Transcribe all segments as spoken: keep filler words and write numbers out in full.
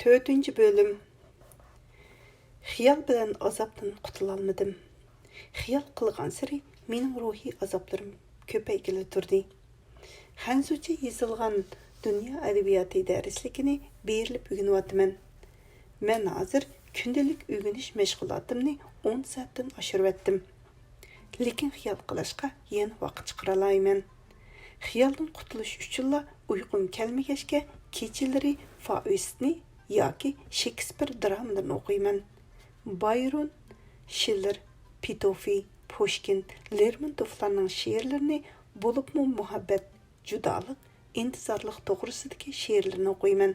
تۆتىنچى بۆلۈم. خىيال بىلەن ئازابتىن قۇتۇلالمىدىم. خىيال قىلغانسېرى مېنىڭ روھىي ئازابلىرىم كۆپەيگىلى تۇردى. خەنزۇچە يېزىلغان دۇنيا ئەدەبىياتى دەرسلىكىنى بېرىلىپ ئۆگىنىۋاتىمەن. مەن ھازىر كۈندىلىك ئۆگىنىش مەشغۇلاتىمنى ئون سائەتتىن ئاشۇرۇۋەتتىم. لېكىن خىيال قىلىشقا يەنە ۋاقىت چىقىرالايمەن. خىيالدىن قۇتۇلۇش ئۈچۈنلا ئۇيقۇم كەلمىگەچكە، كېچىلىرى فائۇستنى ياكى شېكسپىر درامىلىرىنى ئوقۇيمەن. بايرون، شىللېر، پېتوفى، پۇشكىن، لېرمونتوفلارنىڭ شېئىرلىرىنى، بولۇپمۇ مۇھەببەت، جۇدالىق، ئىنتىزارلىق توغرىسىدىكى شېئىرلىرىنى ئوقۇيمەن.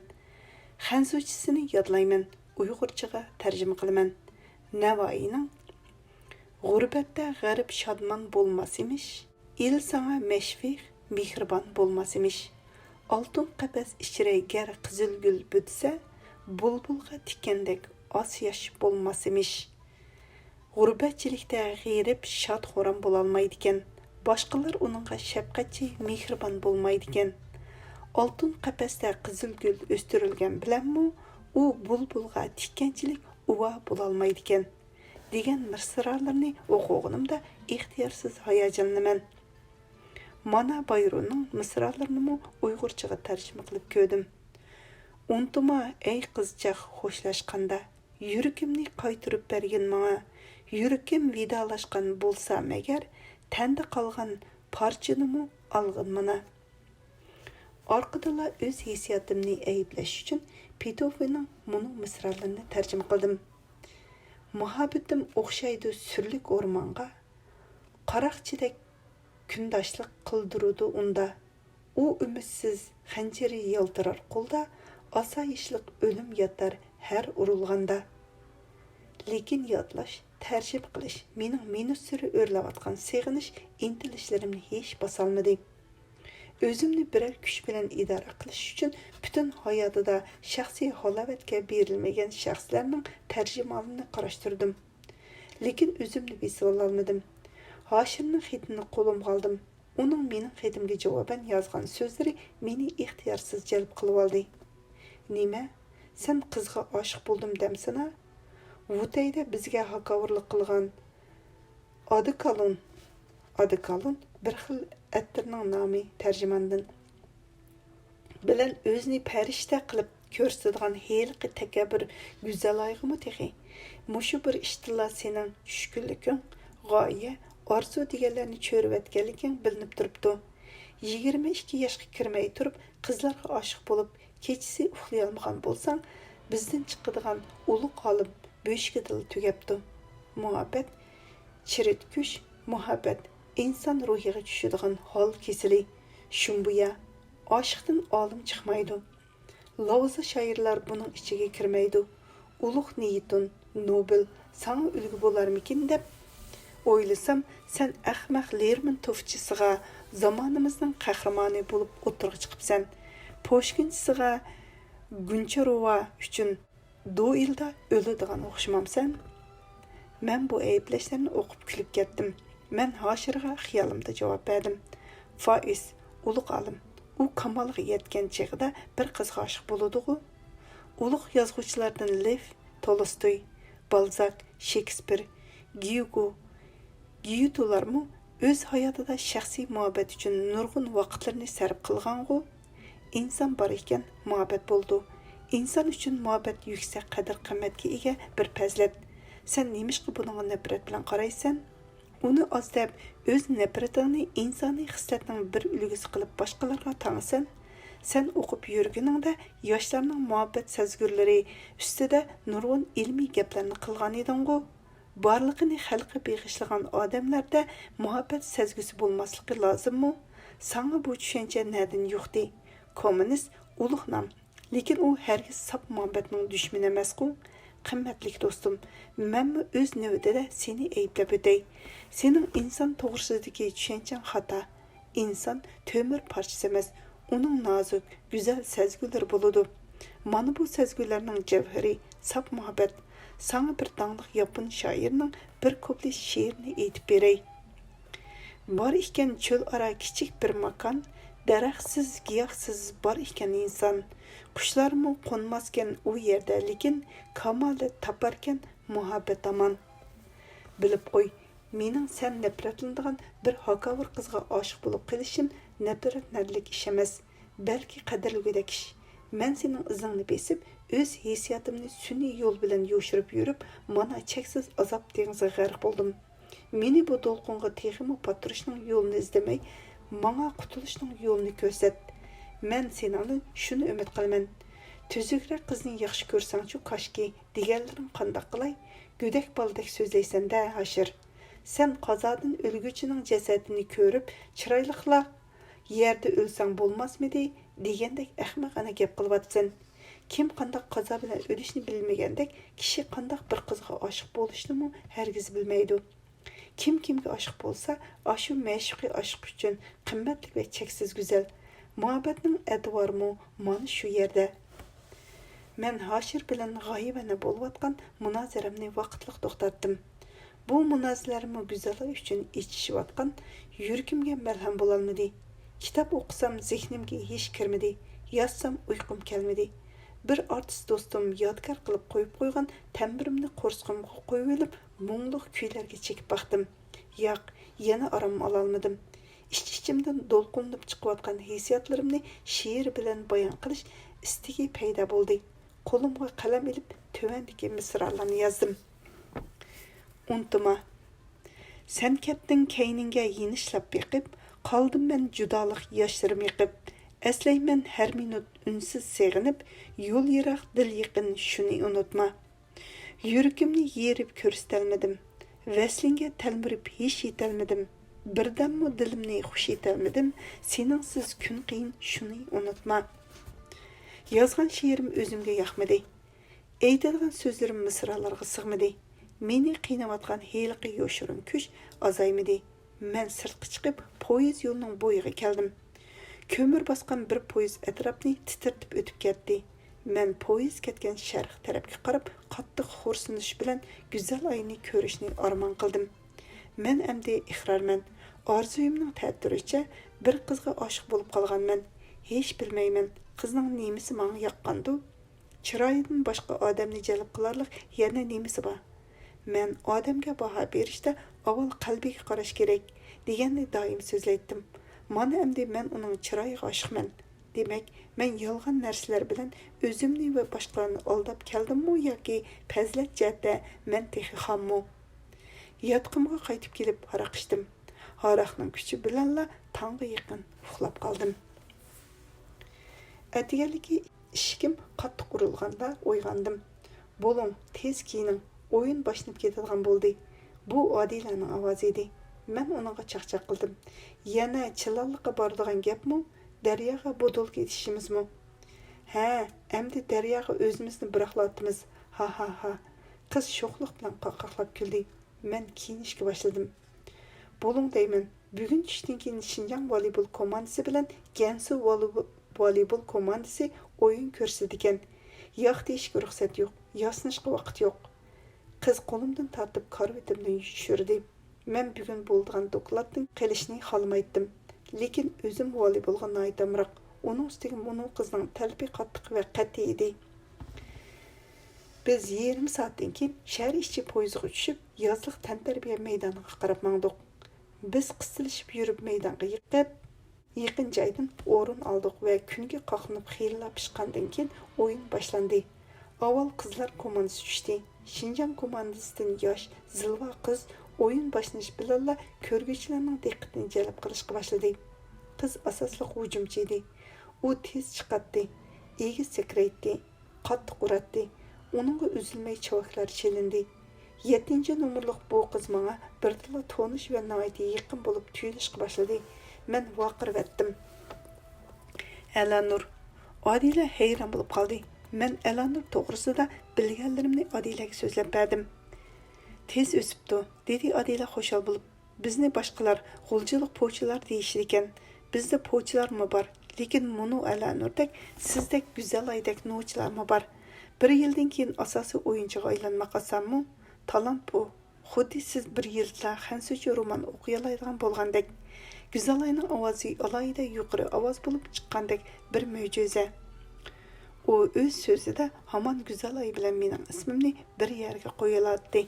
خەنزۇچىسىنى يادلايمەن، ئۇيغۇرچىغا تەرجىمە قىلىمەن. نەۋائىينىڭ «غۇربەتتە غەرىب شادمان بولماس ئىمىش، ئىل ساڭا مەشفىق، مېھرىبان بولماس ئىمىش. ئالتۇن قەپەس ئىچرە گەر قىزىل گۈل پۈتسە، بۇلبۇلغا تىككەندەك ئاس ياش بولماس ئىمىش.» غۇربەتچىلىكتە غېرىب شاد-خۇرام بولالمايدىكەن. باشقىلار ئۇنىڭغا شەپقەتچى، مېھرىبان بولمايدىكەن. ئالتۇن قەپەستە قىزىل گۈل ئۆستۈرۈلگەن بىلەنمۇ ئۇ بۇلبۇلغا تىككەنچىلىك ئۇۋا بولالمايدىكەن، دېگەن مىسرالىرىنى ئوقۇغىنىمدا ئىختىيارسىز ھاياجانلىنىمەن. مانا بايروننىڭ مىسرالىرىنىمۇ ئۇيغۇرچىغا تەرجىمە قىلىپ كۆردۈم. ئۇنتۇما، ئەي قىزچاق، خوشلاشقاندا، يۈرىكىمنى قايتۇرۇپ بەرگىن ماڭا. يۈرىكىم ۋىدالاشقان بولسا مەگەر، تەندە قالغان پارچىنىمۇ ئالغىن مانا. ئارقىدىنلا ئۆز ھېسسىياتىمنى ئەيىبلەش ئۈچۈن پېتوفىنىڭ مۇنۇ مىسرالىرىنى تەرجىمە قىلدىم. مۇھەببىتىم ئوخشايدۇ سۈرلۈك ئورمانغا، قاراقچىدەك كۈنداشلىق قىلدۇرىدۇ ئۇندا. ئۇ ئۈمىدسىز، خەنجىرى يالتىرار قولدا، ئاسايىشلىق ئۆلۈم ياتار ھەر ئۇرۇلغاندا. لېكىن يادلاش، تەرجىمە قىلىش، مېنىڭ مىنۇتسېرى ئۆرلەۋاتقان سېغىنىش ئىنتىلىشلىرىمنى ھېچ باسالمىدى. ئۆزۈمنى بىرەر كۈچ بىلەن ئىدارە قىلىش ئۈچۈن پۈتۈن ھاياتىدا شەخسىي ھالاۋەتكە بېرىلمىگەن شەخسلەرنىڭ تەرجىمىھالىنى قاراشتۇردۇم. لېكىن ئۆزۈمنى بېسىۋالالمىدىم. ھاشىرنىڭ خېتىنى قولۇمغا ئالدىم. ئۇنىڭ مېنىڭ خېتىمگە جاۋابەن يازغان سۆزلىرى مېنى ئىختىيارسىز جەلپ قىلىۋالدى. نېمە؟ سەن قىزغا ئاشىق بولدۇم دەمسىنا؟ ۋۇتەيدە بىزگە ھاكاۋۇرلۇق قىلغان ئادېكالون، ئادېكالون بىر خىل ئەتىرنىڭ نامى، تەرجىماندىن، بىلەن ئۆزىنى پەرىشتە قىلىپ كۆرسىتىدىغان ھېلىقى تەكەببۇر گۈزەلايغىمۇ تېخى؟ مۇشۇ بىر ئىشتىنلا سېنىڭ چۈشكۈنلۈكۈڭ، غايە، ئارزۇ دېگەنلەرنى چۆرۈۋەتكەنلىكىڭ بىلىنىپ تۇرۇپتۇ. يىگىرمە ئىككى ياشقا كىرمەي تۇرۇپ قىزلارغا ئاشىق بولۇپ، كېچىسى ئۇخلىيالمىغان بولساڭ، بىزدىن چىقىدىغان ئۇلۇغ ئالىم بۆشۈكىدىلا تۈگەپتۇ. مۇھەببەت چىرىتكۈچ، مۇھەببەت ئىنسان روھىغا چۈشىدىغان ھال كېسىلى. شۇمبۇيا، ئاشىقتىن ئالىم چىقمايدۇ. لاۋزا شائىرلار بۇنىڭ ئىچىگە كىرمەيدۇ. ئۇلۇغ نيۇتون، نوبېل ساڭا ئۈلگە بولارمىكىن دەپ ئويلىسام، سەن ئەخمەق لېرمونتوفچىسىغا زامانىمىزنىڭ قەھرىمانى بولۇپ ئوتتۇرىغا چىقىپسەن. پۇشكىنچىسىغا گونچاروۋا ئۈچۈن دۇئېلدا ئۆلىدىغان ئوخشىمامسەن؟ مەن بۇ ئەيىبلەشلەرنى ئوقۇپ كۈلۈپ كەتتىم. مەن ھاشىرغا خىيالىمدا جاۋاب بەردىم. فائۇست، ئۇلۇغ ئالىم، ئۇ كامالغا يەتكەن چېغىدا بىر قىزغا ئاشىق بولىدىغۇ؟ ئۇلۇغ يازغۇچىلاردىن لېف تولستوي، بالزاك، شېكسپىر، گيۇگو، گيۇتولارمۇ ئۆز ھاياتىدا شەخسىي مۇھەببەت ئۈچۈن نۇرغۇن ۋاقىتلىرىنى سەرپ قىلغانغۇ؟ ئىنسان بار ئىكەن، مۇھەببەت بولىدۇ. ئىنسان ئۈچۈن مۇھەببەت يۈكسەك قەدىر-قىممەتكە ئىگە بىر پەزىلەت. سەن نېمىشقا بۇنىڭغا نەپرەت بىلەن قارايسەن؟ ئۇنى ئاز دەپ، ئۆز نەپرىتىڭنى ئىنسانىي خىسلەتنىڭ بىر ئۈلگىسى قىلىپ باشقىلارغا تاڭىسەن. سەن ئوقۇپ يۈرگىنىڭدە ياشلارنىڭ مۇھەببەت سەزگۈلىرى ئۈستىدە نۇرغۇن ئىلمىي گەپلەرنى قىلغانىدىڭغۇ؟ بارلىقىنى خەلققە بېغىشلىغان ئادەملەردە مۇھەببەت سەزگۈسى بولماسلىقى لازىممۇ؟ ساڭا بۇ چۈشەنچە نەدىن يۇقتى؟ كوممۇنىست ئۇلۇغ نام، لېكىن ئۇ ھەرگىز ساپ مۇھەببەتنىڭ دۈشمىنى ئەمەسقۇ؟ قىممەتلىك دوستۇم، مەنمۇ ئۆز نۆۋىتىدە سېنى ئەيىبلەپ ئۆتەي. سېنىڭ ئىنسان توغرىسىدىكى چۈشەنچەڭ خاتا. ئىنسان تۆمۈر پارچىسى ئەمەس، ئۇنىڭ نازۇك، گۈزەل سەزگۈلىرى بولىدۇ. مانا بۇ سەزگۈلەرنىڭ جەۋھىرى، ساپ مۇھەببەت. ساڭا بىر داڭلىق ياپون شائىرىنىڭ بىر كۇپلېت شېئىرىنى ئېيتىپ بېرەي. بار ئىكەن چۆل ئارا كىچىك بىر ماكان، دەرەخسىز، گىياھسىز بار ئىكەن ئىنسان. قۇشلارمۇ قونماسكەن ئۇ يەردە، لېكىن كامالەت تاپاركەن مۇھەببەت ئامان. بىلىپ قوي، مېنىڭ سەن نەپرەتلىنىدىغان بىر ھاكاۋۇر قىزغا ئاشىق بولۇپ قېلىشىم نەپرەتلىنەرلىك ئىش ئەمەس، بەلكى قەدىرلىگۈدەك ئىش. مەن سېنىڭ ئىزىڭنى بېسىپ، ئۆز ھېسسىياتىمنى سۈنئىي يول بىلەن يوشۇرۇپ يۈرۈپ، مانا چەكسىز ئازاب دېڭىزىغا غەرق بولدۇم. مېنى بۇ دولقۇنغا تېخىمۇ پاتۇرۇشنىڭ يولىنى ئىزدىمەي، ماڭا قۇتۇلۇشنىڭ يولىنى كۆرسەت. مەن سېنىڭدىن شۇنى ئۈمىد قىلىمەن. تۈزۈكرەك قىزنى ياخشى كۆرسەڭچۇ كاشكى، دېگەنلىرىڭ قانداق قىلاي؟ گۆدەك بالىدەك سۆزلەيسەن-دە، ھاشىر. سەن قازادىن ئۆلگۈچىنىڭ جەسەتىنى كۆرۈپ، چىرايلىقلا يەردە ئۆلسەڭ بولماسمىدى؟ دېگەندەك ئەخمەقانە گەپ قىلىۋاتىسەن. كىم قانداق قازا بىلەن ئۆلۈشنى بىلمىگەندەك، كىشى قانداق بىر قىزغا ئاشىق بولۇشنىمۇ ھەرگىز بىلمەيدۇ. كىم كىمگە ئاشىق بولسا، ئاشۇ مەشۇقى ئاشىق ئۈچۈن قىممەتلىك ۋە چەكسىز گۈزەل. مۇھەببەتنىڭ ئەتىۋارىمۇ مانا شۇ يەردە. مەن ھاشىر بىلەن غايىۋانە بولۇۋاتقان مۇنازىرەمنى ۋاقىتلىق توختاتتىم. بۇ مۇنازىرەمۇ گۈزەللىك ئۈچۈن ئېچىشىۋاتقان يۈرىكىمگە مەلھەم بولالمىدى. كىتاب ئوقۇسام زېھنىمگە ھېچ كىرمىدى، يازسام ئۇيقۇم كەلمىدى. بىر ئارتىس دوستۇم يادىكار قىلىپ قويۇپ قويغان تەمبۇرۇمنى قورسىقىمغا قويۇۋېلىپ، مۇڭلۇق كۈيلەرگە چېكىپ باقتىم. ياق، يەنە ئارام ئالالمىدىم. ئىچ-ئىچىمدىن دولقۇنلىنىپ چىقىۋاتقان ھېسسىياتلىرىمنى شېئىر بىلەن بايان قىلىش ئىستىكى پەيدا بولدى. قولۇمغا قەلەم ئېلىپ، تۆۋەندىكى مىسرالارنى يازدىم. ئۇنتۇما. سەن كەتتىڭ كەينىڭگە يېنىشلاپ بېقىپ، قالدىم مەن جۇدالىق ياشلىرىم يېقىپ. ئەسلەيمەن ھەر مىنۇت ئۈنسىز سېغىنىپ، يول يىراق، دىل يېقىن، شۇنى ئۇنتۇما. يۈرىكىمنى يېرىپ كۆرسىتەلمىدىم. ۋەسلىڭگە تەلمۈرۈپ ھېچ يېتەلمىدىم. بىردەممۇ دىلىمنى خۇش ئېتەلمىدىم. سېنىڭسىز كۈن قىيىن، شۇنى ئۇنتۇما. يازغان شېئىرىم ئۆزۈمگە ياقمىدى. ئېيتىدىغان سۆزلىرىم مىسرالارغا سىغمىدى. مېنى قىيناۋاتقان ھېلىقى يوشۇرۇن كۈچ ئازايمىدى. مەن سىرتقا چىقىپ، پويىز يولىنىڭ بويىغا كەلدىم. كۆمۈر باسقان بىر پويىز ئەتراپنى تىترىتىپ ئۆتۈپ كەتتى. مەن پويىز كەتكەن شەرق تەرەپكە قاراپ، قاتتىق خورسىنىش بىلەن گۈزەل ئاينى كۆرۈشنى ئارمان قىلدىم. مەن ئەمدى ئىقرارمەن. ئارزۇيۇمنىڭ تەتۈرىچە بىر قىزغا ئاشىق بولۇپ قالغانمەن. ھېچ بىلمەيمەن، قىزنىڭ نېمىسى ماڭا ياققاندۇ؟ چىرايىدىن باشقا ئادەمنى جەلپ قىلارلىق يەنە نېمىسى بار؟ مەن ئادەمگە باھا بېرىشتە ئاۋۋال قەلبىگە قاراش كېرەك، دېگەننى دائىم سۆزلەيتتىم. مانا ئەمدى مەن ئۇنىڭ چىرايىغا ئاشىقمەن. دېمەك، مەن يالغان نەرسىلەر بىلەن ئۆزۈمنى ۋە باشقىلارنى ئالداپ كەلدىممۇ ياكى پەزىلەت جەھەتتە مەن تېخى خاممۇ؟ ياتىقىمغا قايتىپ كېلىپ ھاراق ئىچتىم. ھاراقنىڭ كۈچى بىلەنلا تاڭغا يېقىن ئۇخلاپ قالدىم. ئەتىگەنلىكى ئىشىكىم قاتتىق ئۇرۇلغاندا ئويغاندىم. بولۇڭ، تېز كىيىنىڭ، ئويۇن باشلىنىپ كېتىدىغان بولدى. بۇ ئادىلەنىڭ ئاۋازى ئىدى. مەن ئۇنىڭغا چاقچاق قىلدىم. يەنە چىلانلىققا بارىدىغان گەپمۇ؟ دەرياغا بۇدۇل كېتىشىمىزمۇ؟ ھە، ئەمدى دەرياغا ئۆزىمىزنى بىراقلاۋاتىمىز. ھا ھا ھا. قىز شوخلۇق بىلەن قاقاقلاپ كۈلدى. مەن كىيىنىشكە باشلىدىم. بولۇڭ دەيمەن، بۈگۈن چۈشتىن كېيىن شىنجاڭ ۋالىبول كوماندىسى بىلەن گەنسۇ ۋالىبول، ۋالىبول كوماندىسى ئويۇن كۆرسىتىدىكەن. ياق دېيىشكە رۇخسەت يوق، ياسىنىشقا ۋاقىت يوق. قىز قولۇمدىن تارتىپ كارىۋىتىمدىن چۈشۈردى. مەن بۈگۈن بولىدىغان دوكلاتتىن قېلىشنى خالىمايتتىم. لېكىن ئۆزۈم ۋالىبولغا ناھايىتى ئامراق. ئۇنىڭ ئۈستىگە مۇنۇ قىزنىڭ تەلىپى قاتتىق ۋە قەتئىي ئىدى. بىز يېرىم سائەتتىن كېيىن شەھەر ئىچى پويىزىغا چۈشۈپ، يازلىق تەنتەربىيە مەيدانىغا قاراپ ماڭدۇق. بىز قىستىلىشىپ يۈرۈپ مەيدانغا يېقىپ، يېقىن جايدىن ئورۇن ئالدۇق ۋە كۈنگە قاقلىنىپ خېلىلا پىشقاندىن كېيىن ئويۇن باشلاندى. ئاۋۋال قىزلار كوماندىسى چۈشتى. شىنجاڭ كوماندىسىدىن ياش، زىلۋا قىز ئويۇن باشلىنىش بىلەنلا كۆرگۈچىلەرنىڭ دىققىتىنى جەلپ قىلىشقا باشلىدى. قىز ئاساسلىق ھۇجۇمچى ئىدى. ئۇ تېز چىقاتتى، ئېگىز سەكرەيتتى، قاتتىق ئۇراتتى. ئۇنىڭغا ئۈزۈلمەي چاۋاكلار چېلىندى. يەتتىنچى نومۇرلۇق بۇ قىز ماڭا بىردىنلا تونۇش ۋە ناھايىتى يېقىن بولۇپ تۇيۇلۇشقا باشلىدى. مەن ۋارقىرىۋەتتىم. ئەلانۇر. ئادىلە ھەيران بولۇپ قالدى. مەن ئەلانۇر توغرىسىدا بىلگەنلىرىمنى ئادىلەگە سۆزلەپ بەردىم. تېز ئۆسۈپتۇ، دېدى ئادىلە خۇشال بولۇپ. بىزنى باشقىلار غۇلجىلىق پوچىلار دېيىشىدىكەن. بىزدە پوچىلارمۇ بار، لېكىن مۇنۇ ئەلانۇردەك، سىزدەك گۈزەل ئايدەك نوچىلارمۇ بار. بىر يىلدىن كېيىن ئاساسىي ئويۇنچىغا ئايلانماق ئاسانمۇ؟ تالانت بۇ. خۇددى سىز بىر يىلدا خەنزۇچە رومان ئوقۇيالايدىغان بولغاندەك. گۈزەل ئاينىڭ ئاۋازى ئالاھىدە يۇقىرى ئاۋاز بولۇپ چىققاندەك بىر مۆجىزە. ئۇ ئۆز سۆزىدە ھامان گۈزەل ئاي بىلەن مېنىڭ ئىسمىمنى بىر يەرگە قويۇلاتتى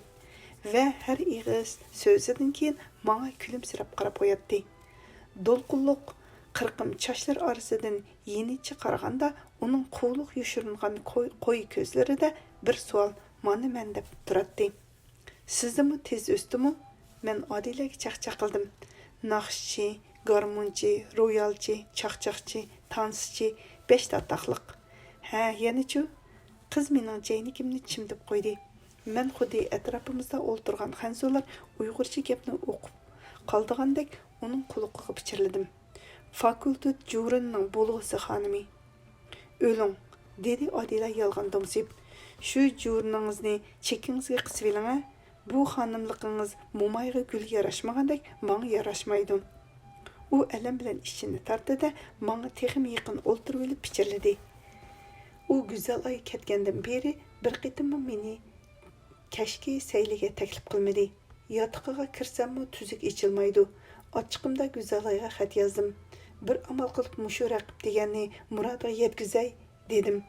ۋە ھەر ئېغىز سۆزىدىن كېيىن ماڭا كۈلۈمسىرەپ قاراپ قوياتتى. دولقۇنلۇق قىرقىم چاچلىرى ئارىسىدىن يېنىچە قارىغاندا، ئۇنىڭ قۇۋلۇق يوشۇرۇنغان قوي، قوي كۆزلىرىدە بىر سوئال، مانا مەن دەپ تۇراتتى. سىزدىمۇ تېز ئۆستىمۇ؟ مەن ئادىلەگە چاقچاق قىلدىم. ناخشىچى، گارمونچى، رويالچى، چاقچاقچى، تانسىچى، بەش تاتاقلىق. ھە، يەنىچۇ؟ قىز مېنىڭ چەينىكىمنى چىمدىپ قويدى. مەن خۇددى ئەتراپىمىزدا ئولتۇرغان خەنزۇلار ئۇيغۇرچە گەپنى ئۇقۇپ قالىدىغاندەك ئۇنىڭ قۇلىقىغا پىچىرلىدىم. فاكۇلتېت جۇرىنىنىڭ بولغۇسى خانىمى. ئۆلۈڭ، دېدى ئادىلە يالغان دومسىيىپ. شۇ جۇرىنىڭىزنى چېكىڭىزگە قىسىۋېلىڭە. بۇ خانىملىقىڭىز مومايغا گۈل ياراشمىغاندەك ماڭا ياراشمايدۇ. ئۇ ئەلەم بىلەن ئىچىنى تارتتى-دە، ماڭا تېخىمۇ يېقىن ئولتۇرۇۋېلىپ پىچىرلىدى. ئۇ گۈزەل ئاي كەتكەندىن بېرى بىر قېتىممۇ مېنى كەچكى سەيلىگە تەكلىپ قىلمىدى. ياتىقىغا كىرسەممۇ تۈزۈك ئېچىلمايدۇ. ئاچچىقىمدا گۈزەل ئايغا خەت يازدىم. بىر ئامال قىلىپ مۇشۇ رەقىب دېگەننى مۇرادىغا يەتكۈزەي، دېدىم.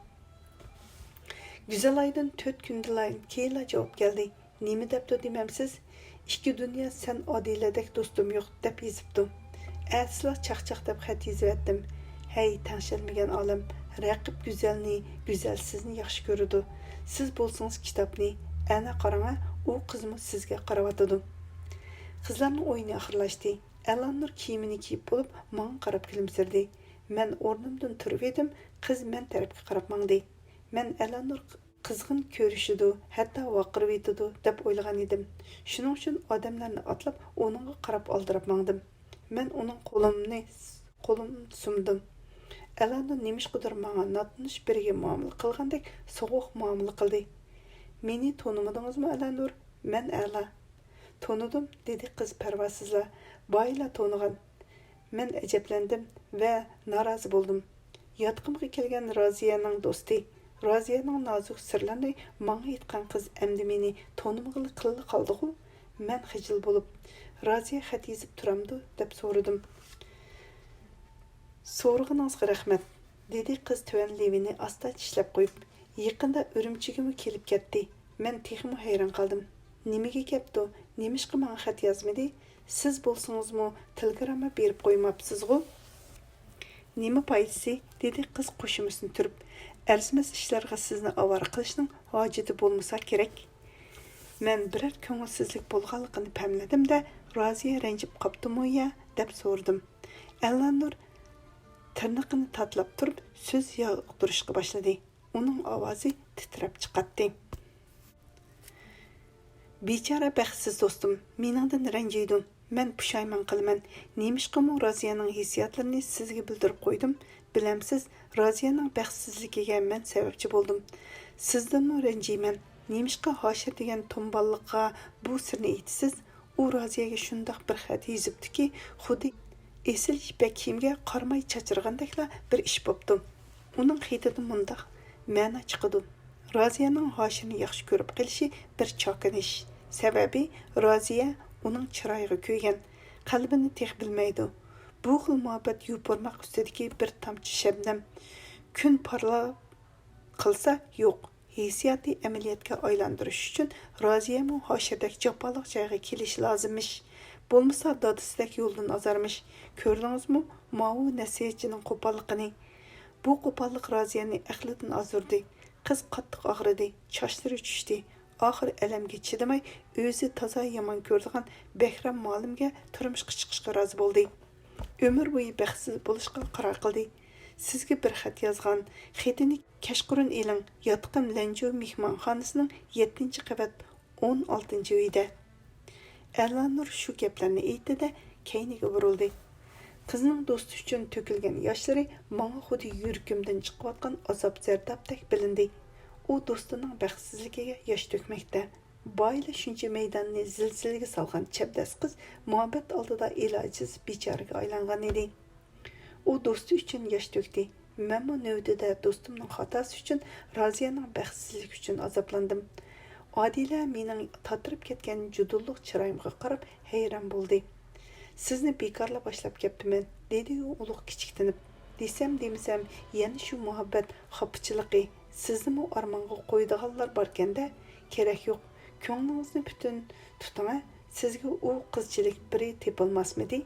گۈزەل ئايدىن تۆت كۈندىلا كېيىنلا جاۋاب كەلدى. نېمە دەپتۇ دېمەمسىز؟ ئىككى دۇنيا سەن ئادىلەدەك دوستۇم يوق دەپ يېزىپتۇ. ئەتىسىلا چاقچاق دەپ خەت يېزىۋەتتىم. ھەي، تەڭشەلمىگەن ئالەم، رەقىب گۈزەلنى، گۈزەل سىزنى ياخشى كۆرىدۇ. سىز بولسىڭىز كىتابنى، ئەنە قاراڭە، ئۇ قىزمۇ سىزگە قاراۋاتىدۇ. قىزلارنىڭ ئويۇنى ئاخىرلاشتى. ئەلانۇر كىيىمىنى كىيىپ بولۇپ، ماڭا قاراپ كۈلۈمسىرىدى. مەن ئورنۇمدىن تۇرۇۋىدىم، قىز مەن تەرەپكە قاراپ ماڭدى. مەن ئەلانۇر قىزغىن كۆرۈشىدۇ، ھەتتا ۋارقىرىۋېتىدۇ دەپ ئويلىغان ئىدىم. شۇنىڭ ئۈچۈن ئادەملەرنى ئاتلاپ، ئۇنىڭغا قاراپ ئالدىراپ ماڭدىم. مەن ئۇنىڭ قولۇمنى، قولۇمنى سۇندۇم. ئەلانۇر نېمىشقىدۇر ماڭا ناتونۇش بىرىگە مۇئامىلە قىلغاندەك سوغۇق مۇئامىلە قىلدى. مېنى تونۇمىدىڭىزمۇ، ئەلانۇر؟ مەن ئەلا. تونۇدۇم، دېدى قىز پەرۋاسىزلا. بايىلا تونۇغان. مەن ئەجەبلەندىم ۋە نارازى بولدۇم. ياتىقىمغا كەلگەن رازىيەنىڭ دوستى، رازىيەنىڭ نازۇك سىرلىرىنى ماڭا ئېيتقان قىز ئەمدى مېنى تونۇمىغىلى قىللا قالدىغۇ؟ مەن خىجىل بولۇپ، رازىيە خەت يېزىپ تۇرامدۇ؟ دەپ سورىدىم. سورىغىنىڭىزغا رەھمەت، دېدى قىز تۆۋەن لېۋىنى ئاستا چىشلەپ قويۇپ. يېقىندا ئۈرۈمچىگىمۇ كېلىپ كەتتى. مەن تېخىمۇ ھەيران قالدىم. نېمىگە كەپتۇ؟ نېمىشقا ماڭا خەت يازمىدى؟ سىز بولسىڭىزمۇ تېلېگرامما بېرىپ قويماپسىزغۇ؟ نېمە پايدىسى؟ دېدى قىز قوشۇمىسىنى تۈرۈپ. ئەرزىمەس ئىشلارغا سىزنى ئاۋارە قىلىشنىڭ ھاجىتى بولمىسا كېرەك. مەن بىرەر كۆڭۈلسىزلىك بولغانلىقىنى پەملىدىم-دە، رازىيە رەنجىپ قاپتىمۇ يا؟ دەپ سورىدىم. ئەلانۇر تىرنىقىنى تاتىلاپ تۇرۇپ سۆز ياقتۇرۇشقا باشلىدى. ئۇنىڭ ئاۋازى تىترەپ چىقاتتى. بىچارە بەختسىز دوستۇم، مېنىڭدىن رەنجىيدۇ. مەن پۇشايمان قىلىمەن. نېمىشقىمۇ رازىيەنىڭ ھېسسىياتلىرىنى سىزگە بىلدۈرۈپ قويدۇم؟ بىلەمسىز، رازىيەنىڭ بەختسىزلىكىگە مەن سەۋەبچى بولدۇم. سىزدىنمۇ رەنجىيمەن. نېمىشقا ھاشىر دېگەن تۇمباللىققا بۇ سىرنى ئېيتىسىز؟ ئۇ رازىيەگە شۇنداق بىر خەت يېزىپتۇكى، خۇددى ئېسىل يىپەك كىيىمگە قاراماي چاچرىغاندەكلا بىر ئىش بوپتۇ. ئۇنىڭ خېتىدە مۇنداق مەنا چىقىدۇ: رازىيەنىڭ ھاشىرنى ياخشى كۆرۈپ قېلىشى بىر چاكىنىش. سەۋەبى، رازىيە ئۇنىڭ چىرايىغا كۆيگەن، قەلبىنى تېخى بىلمەيدۇ. بۇ خىل مۇھەببەت يوپۇرماق ئۈستىدىكى بىر تامچە شەبنەم. كۈن پارلاپ قىلسا يوق، ھېسسىياتنى ئەمەلىيەتكە ئايلاندۇرۇش ئۈچۈن رازىيەمۇ ھاشىردەك جاپالىق جايغا كېلىشى لازىممىش. بولمىسا دادىسىدەك يولدىن ئازارمىش. كۆردىڭىزمۇ ماۋۇ نەسىھەتچىنىڭ قوپاللىقىنى؟ بۇ قوپاللىق رازىيەنى ئەقلىدىن ئازدۇردى. قىز قاتتىق ئاغرىدى، چاچلىرى چۈشتى. ئاخىر ئەلەمگە چىدىماي، ئۆزى تازا يامان كۆرىدىغان بەھرام مۇئەللىمگە تۇرمۇشقا چىقىشقا رازى بولدى. ئۆمۈر بويى بەختسىز بولۇشقا قارار قىلدى. سىزگە بىر خەت يازغان. خېتىنى كەچقۇرۇن ئېلىڭ، ياتىقىم لەنجۇ مېھمانخانىسىنىڭ يەتتىنچى قەۋەت، ئون ئالتىنچى ئۆيدە. ئەلانۇر شۇ گەپلەرنى ئېيتتى-دە، كەينىگە بۇرۇلدى. قىزنىڭ دوستى ئۈچۈن تۆكۈلگەن ياشلىرى ماڭا خۇددى يۈرىكىمدىن چىقىۋاتقان ئازاب زەردابتەك بىلىندى. ئۇ دوستىنىڭ بەختسىزلىكىگە ياش تۆكمەكتە. بايىلا شۇنچە مەيداننى زىلزىلىگە سالغان چەبدەس قىز مۇھەببەت ئالدىدا ئىلاجسىز بىچارىگە ئايلانغان ئىدى. ئۇ دوستى ئۈچۈن ياش تۆكتى. مەنمۇ نۆۋىتىدە دوستۇمنىڭ خاتاسى ئۈچۈن، رازىيەنىڭ بەختسىزلىكى ئۈچۈن ئازابلاندىم. ئادىلە مېنىڭ تاتىرىپ كەتكەن جۇدۇنلۇق چىرايىمغا قاراپ ھەيران بولدى. سىزنى بىكارلا باشلاپ كەپتىمەن، دېدى ئۇ ئۇلۇغ كىچىكتىنىپ. دېسەم دېمىسەم، يەنە شۇ مۇھەببەت خاپىچىلىقى. سىزنىمۇ ئارمانغا قويىدىغانلار باركەن-دە. كېرەك يوق، كۆڭلىڭىزنى پۈتۈن تۇتۇڭە، سىزگە ئۇ قىزچىلىك بىرى تېپىلماسمىدى؟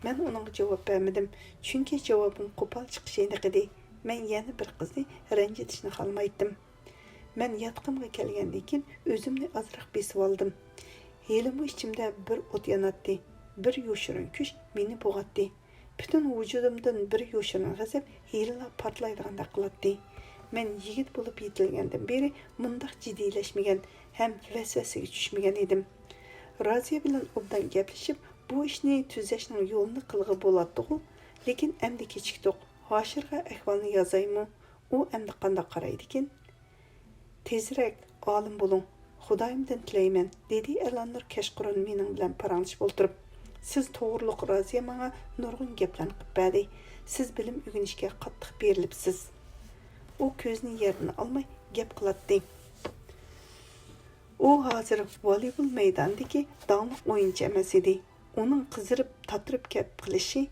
مەن ئۇنىڭغا جاۋاب بەرمىدىم، چۈنكى جاۋابىم قوپال چىقىشى ئېنىق ئىدى. مەن يەنە بىر قىزنى رەنجىتىشنى خالىمايتتىم. مەن ياتىقىمغا كەلگەندىن كېيىن ئۆزۈمنى ئازراق بېسىۋالدىم. ھېلىمۇ ئىچىمدە بىر ئوت ياناتتى، بىر يوشۇرۇن كۈچ مېنى بوغاتتى. پۈتۈن ۋۇجۇدۇمدىن بىر يوشۇرۇن غەزەپ ھېلىلا پارتلايدىغاندەك قىلاتتى. مەن يىگىت بولۇپ يېتىلگەندىن بېرى مۇنداق جىددىيلەشمىگەن ھەم ۋەسۋەسىگە چۈشمىگەن ئىدىم. رازىيە بىلەن ئوبدان گەپلىشىپ، بۇ ئىشنى تۈزەشنىڭ يولىنى قىلغىلى بولاتتىغۇ، لېكىن ئەمدى كېچىكتۇق. ھاشىرغا ئەھۋالنى يازايمۇ؟ ئۇ ئەمدى قانداق قارايدىكىن؟ تېزرەك ئالىم بولۇڭ، خۇدايىمدىن تىلەيمەن، دېدى ئەلانۇر كەچقۇرۇن مېنىڭ بىلەن پاراڭلىشىپ ئولتۇرۇپ. سىز توغرۇلۇق رازىيە ماڭا نۇرغۇن گەپلەرنى قىلىپ بەردى. سىز بىلىم ئۆگىنىشكە قاتتىق بېرىلىپسىز. ئۇ كۆزىنى يەردىن ئالماي گەپ قىلاتتى. ئۇ ھازىر ۋالىبول مەيدانىدىكى داڭلىق ئويۇنچى ئەمەس ئىدى. ئۇنىڭ قىزىرىپ، تاتىرىپ گەپ قىلىشى،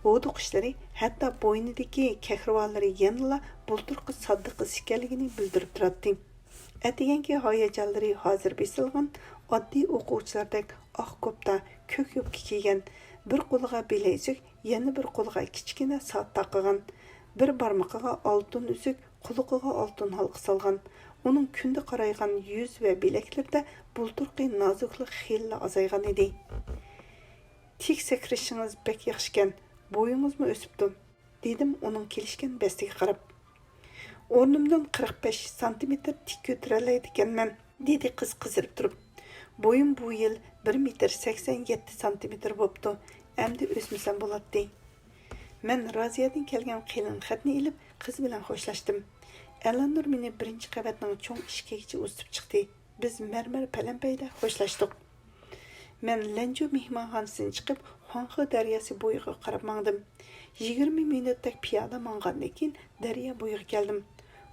ھودۇقۇشلىرى، ھەتتا بوينىدىكى كەھرىۋالىرى يەنىلا بۇلتۇرقى ساددا قىز ئىكەنلىكىنى بىلدۈرۈپ تۇراتتى. ئەتىگەنكى ھاياجانلىرى ھازىر بېسىلغان، ئاددىي ئوقۇغۇچىلاردەك ئاق كوپتا، كۆك يوپكا كىيگەن، بىر قولىغا بىلەيزۈك، يەنە بىر قولىغا كىچىككىنە سائەت تاقىغان، بىر بارمىقىغا ئالتۇن ئۈزۈك، قۇلىقىغا ئالتۇن ھالقا سالغان. ئۇنىڭ كۈندە قارايغان يۈز ۋە بىلەكلىرىدە بۇلتۇرقى نازۇكلۇق خېلىلا ئازايغان ئىدى. تىك سەكرىشىڭىز بەك ياخشىكەن، بويىڭىزمۇ ئۆسۈپتۇ، دېدىم ئۇنىڭ كېلىشكەن بەستىگە قاراپ. ئورنۇمدىن قىرىق بەش سانتىمېتىر تىك كۆتۈرەلەيدىكەنمەن، دېدى قىز قىزىرىپ تۇرۇپ. بويۇم بۇ يىل بىر مېتىر سەكسەن يەتتە سانتىمېتىر بوپتۇ، ئەمدى ئۆسمىسەم بولاتتى. مەن رازىيەدىن كەلگەن قېلىن خەتنى ئېلىپ، قىز بىلەن خوشلاشتىم. ئەلانۇر مېنى بىرىنچى قەۋەتنىڭ چوڭ ئىشىكىگىچە ئۇزىتىپ چىقتى. بىز مەرمەر پەلەمپەيدە خوشلاشتۇق. مەن لەنجۇ مېھمانخانىسىدىن چىقىپ، خۇاڭخې دەرياسى بويىغا قاراپ ماڭدىم. يىگىرمە مىنۇتتەك پىيادە ماڭغاندىن كېيىن، دەريا بويىغا كەلدىم.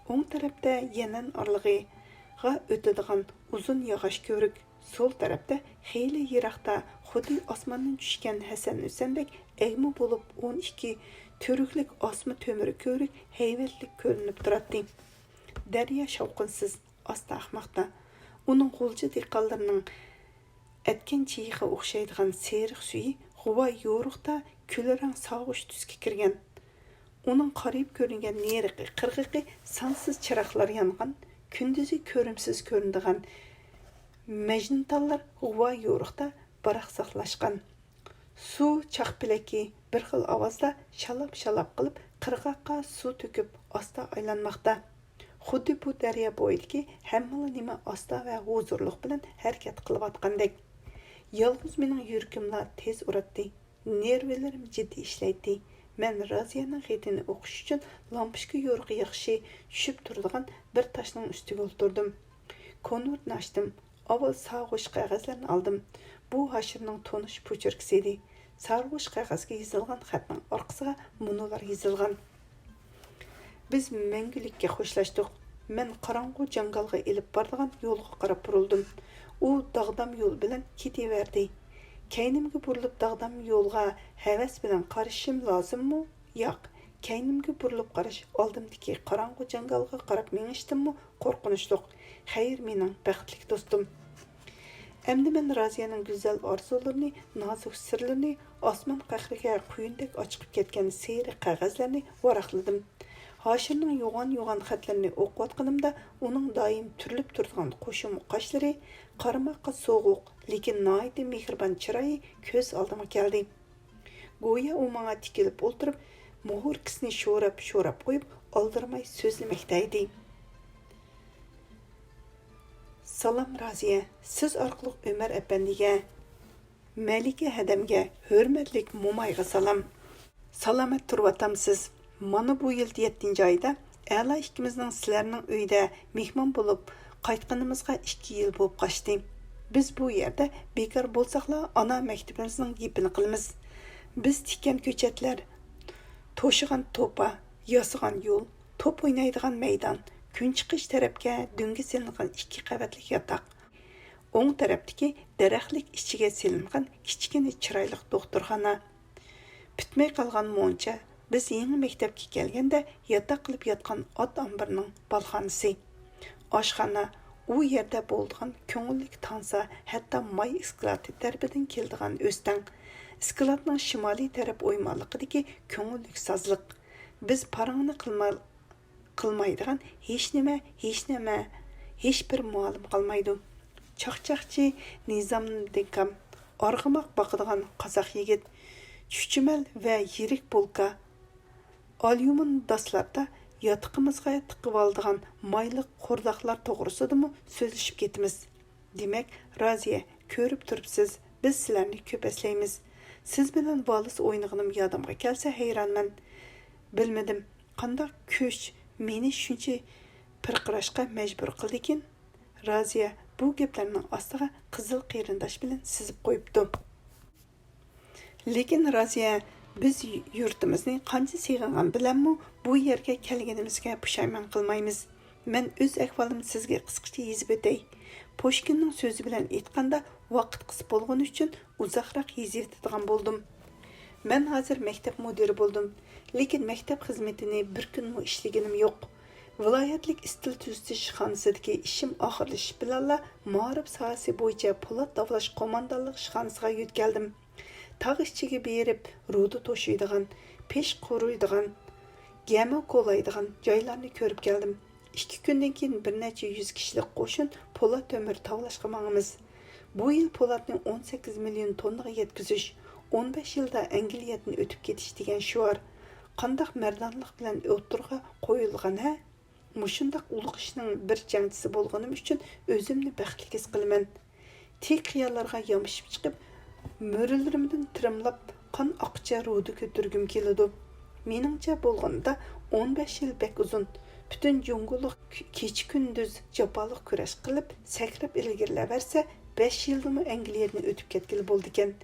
ئوڭ تەرەپتە يەنئەن ئارىلىقىغا ئۆتىدىغان ئۇزۇن ياغاچ كۆۋرۈك، سول تەرەپتە خېلى يىراقتا خۇددى ئاسماندىن چۈشكەن ھەسەن ھۈسەندەك ئەگمە بولۇپ ئون ئىككى تۈۋرۈكلۈك ئاسما تۆمۈر كۆۋرۈك ھەيۋەتلىك كۆرۈنۈپ تۇراتتى. دەريا شاۋقۇنسىز، ئاستا ئاقماقتا. ئۇنىڭ غۇلجا دېھقانلىرىنىڭ ئەتكەن چېيىغا ئوخشايدىغان سېرىق سۈيى غۇۋا يورۇقتا كۈلرەڭ سارغۇچ تۈسكە كىرگەن. ئۇنىڭ قارىيىپ كۆرۈنگەن نېرىقى، قىرغىقى سانسىز چىراغلار يانغان، كۈندۈزى كۆرۈمسىز كۆرۈنىدىغان مەجنۇنتاللار غۇۋا يورۇقتا باراقساقلاشقان. سۇ چاقپەلىكى بىر خىل ئاۋازدا شالاپ-شالاپ قىلىپ، قىرغاققا سۇ تۆكۈپ، ئاستا ئايلانماقتا. خۇددى بۇ دەريا بويىدىكى ھەممىلا نېمە ئاستا ۋە ھۇزۇرلۇق بىلەن ھەرىكەت قىلىۋاتقاندەك. يالغۇز مېنىڭ يۈرىكىملا تېز ئۇراتتى. نېرۋىلىرىم جىددىي ئىشلەيتتى. مەن رازىيەنىڭ خېتىنى ئوقۇش ئۈچۈن لامپۇچكا يورۇقى ياخشى چۈشۈپ تۇرىدىغان بىر تاشنىڭ ئۈستىگە ئولتۇردۇم. كونۋېرتنى ئاچتىم. ئاۋۋال سارغۇچ قەغەزلەرنى ئالدىم. بۇ ھاشىرنىڭ تونۇش پوچېركىسى ئىدى. سارغۇچ قەغەزگە يېزىلغان خەتنىڭ ئارقىسىغا مۇنۇلار يېزىلغان: بىز مەڭگۈلۈككە خوشلاشتۇق. مەن قاراڭغۇ جاڭگالغا ئېلىپ بارىدىغان يولغا قاراپ بۇرۇلدۇم. ئۇ داغدام يول بىلەن كېتىۋەردى. كەينىمگە بۇرۇلۇپ داغدام يولغا ھەۋەس بىلەن قارىشىم لازىممۇ؟ ياق. كەينىمگە بۇرۇلۇپ قاراش، ئالدىمدىكى قاراڭغۇ جاڭگالغا قاراپ مېڭىشتىنمۇ قورقۇنچلۇق. خەير، مېنىڭ بەختلىك دوستۇم. ئەمدى مەن رازىيەنىڭ گۈزەل ئارزۇلىرىنى، نازۇك سىرلىرىنى، ئاسمان قەھرىگە قۇيۇندەك ئاچىقىپ كەتكەن سېرىق قەغەزلەرنى ۋاراقلىدىم. ھاشىرنىڭ يوغان-يوغان خەتلىرىنى ئوقۇۋاتقىنىمدا، ئۇنىڭ دائىم تۈرۈلۈپ تۇرىدىغان قوشۇم قاشلىرى، قارىماققا سوغۇق، لېكىن ناھايىتى مېھرىبان چىرايى كۆز ئالدىمغا كەلدى. گويا ئۇ ماڭا تىكىلىپ ئولتۇرۇپ، مۇھۇركىسىنى شوراپ-شوراپ قويۇپ، ئالدىرىماي سۆزلىمەكتە ئىدى. سالام رازىيە، سىز ئارقىلىق ئۆمەر ئەپەندىگە، مەلىكە ھەدەمگە، ھۆرمەتلىك مومايغا سالام. سالامەت تۇرۇۋاتامسىز؟ مانا بۇ يىل يەتتىنچى ئايدا ئەلا ئىككىمىزنىڭ سىلەرنىڭ ئۆيدە مېھمان بولۇپ قايتقىنىمىزغا ئىككى يىل بولۇپ قاشتى. بىز بۇ يەردە بىكار بولساقلا، ئانا مەكتىپىمىزنىڭ گېپىنى قىلىمىز. بىز تىككەن كۆچەتلەر، توشىغان توپا، ياسىغان يول، توپ ئوينايدىغان مەيدان، كۈنچىقىش تەرەپكە دۆڭگە سېلىنغان ئىككى قەۋەتلىك ياتاق، ئوڭ تەرەپتىكى دەرەخلىك ئىچىگە سېلىنغان كىچىككىنە چىرايلىق دوختۇرخانا، پۈتمەي قالغان مۇنچا، بىز يېڭى مەكتەپكە كەلگەندە ياتاق قىلىپ ياتقان ئات ئامبىرىنىڭ بالخانىسى، ئاشخانا، ئۇ يەردە بولىدىغان كۆڭۈللۈك تانسا، ھەتتا ماي ئىسكىلاتى تەرىپىدىن كېلىدىغان ئۆستەڭ، ئىسكىلاتنىڭ شىمالىي تەرەپ ئويمانلىقىدىكى كۆڭۈللۈك سازلىق. بىز پاراڭنى قىلما-، قىلمايدىغان ھېچنېمە، ھېچنېمە، ھېچبىر مۇئەللىم قالمايدۇ. چاقچاقچى نىزامدىكام، ئارغىماق باقىدىغان قازاق يىگىت، چۈچۈمەل ۋە يىرىك بولكا، ئاليۇمىن داسلاردا ياتىقىمىزغا تىقىۋالىدىغان مايلىق قورداقلار توغرىسىدىمۇ سۆزلىشىپ كېتىمىز. دېمەك، رازىيە، كۆرۈپ تۇرۇپسىز، بىز سىلەرنى كۆپ ئەسلەيمىز. سىز بىلەن ۋالس ئوينىغىنىم يادىمغا كەلسە ھەيرانمەن. بىلمىدىم، قانداق كۈچ مېنى شۇنچە پىرقىراشقا مەجبۇر قىلدىكىن؟ رازىيە بۇ گەپلەرنىڭ ئاستىغا قىزىل قېرىنداش بىلەن سىزىپ قويۇپتۇ. لېكىن رازىيە، بىز يۇرتىمىزنى قانچە سېغىنغان بىلەنمۇ بۇ يەرگە كەلگىنىمىزگە پۇشايمان قىلمايمىز. مەن ئۆز ئەھۋالىمنى سىزگە قىسقىچە يېزىپ ئۆتەي. پۇشكىننىڭ سۆزى بىلەن ئېيتقاندا، ۋاقىت قىس بولغىنى ئۈچۈن ئۇزاقراق يېزىۋېتىدىغان بولدۇم. مەن ھازىر مەكتەپ مۇدىرى بولدۇم، لېكىن مەكتەپ خىزمىتىنى بىر كۈنمۇ ئىشلىگىنىم يوق. ۋىلايەتلىك ئىستىل تۈزىتىش ئىشخانىسىدىكى ئىشىم ئاخىرلىشىش بىلەنلا مائارىپ ساھەسى بويىچە پولات تاۋلاش قوماندانلىق ئىشخانىسىغا يۆتكەلدىم. تاغ ئىچىگە بېرىپ، رۇدا توشۇيدىغان، پېش قۇرۇيدىغان، گەمە كولايدىغان جايلارنى كۆرۈپ كەلدىم. ئىككى كۈندىن كېيىن بىر نەچچە يۈز كىشىلىك قوشۇن پولات تۆمۈر تاۋلاشقا ماڭىمىز. بۇ يىل پولاتنى ئون سەككىز مىليون توننىغا يەتكۈزۈش، ئون بەش يىلدا ئەنگلىيەدىن ئۆتۈپ كېتىش دېگەن شوئار قانداق مەردانلىق بىلەن ئوتتۇرىغا قويۇلغان ھە؟ مۇشۇنداق ئۇلۇغ ئىشنىڭ بىر جەڭچىسى بولغىنىم ئۈچۈن ئۆزۈمنى بەختلىك ھېس قىلىمەن. تىك قىيالارغا يامىشىپ چىقىپ، مۈرىلىرىمدىن تىرىملاپ قان ئاققۇچە رۇدا كۆتۈرگۈم كېلىدۇ. مېنىڭچە بولغىنىدا ئون بەش يىل بەك ئۇزۇن. پۈتۈن جۇڭگولۇق كېچە-كۈندۈز جاپالىق كۈرەش قىلىپ، سەكرەپ ئىلگىرىلەۋەرسە، بەش يىلدىمۇ ئەنگلىيەدىن ئۆتۈپ كەتكىلى بولىدىكەن.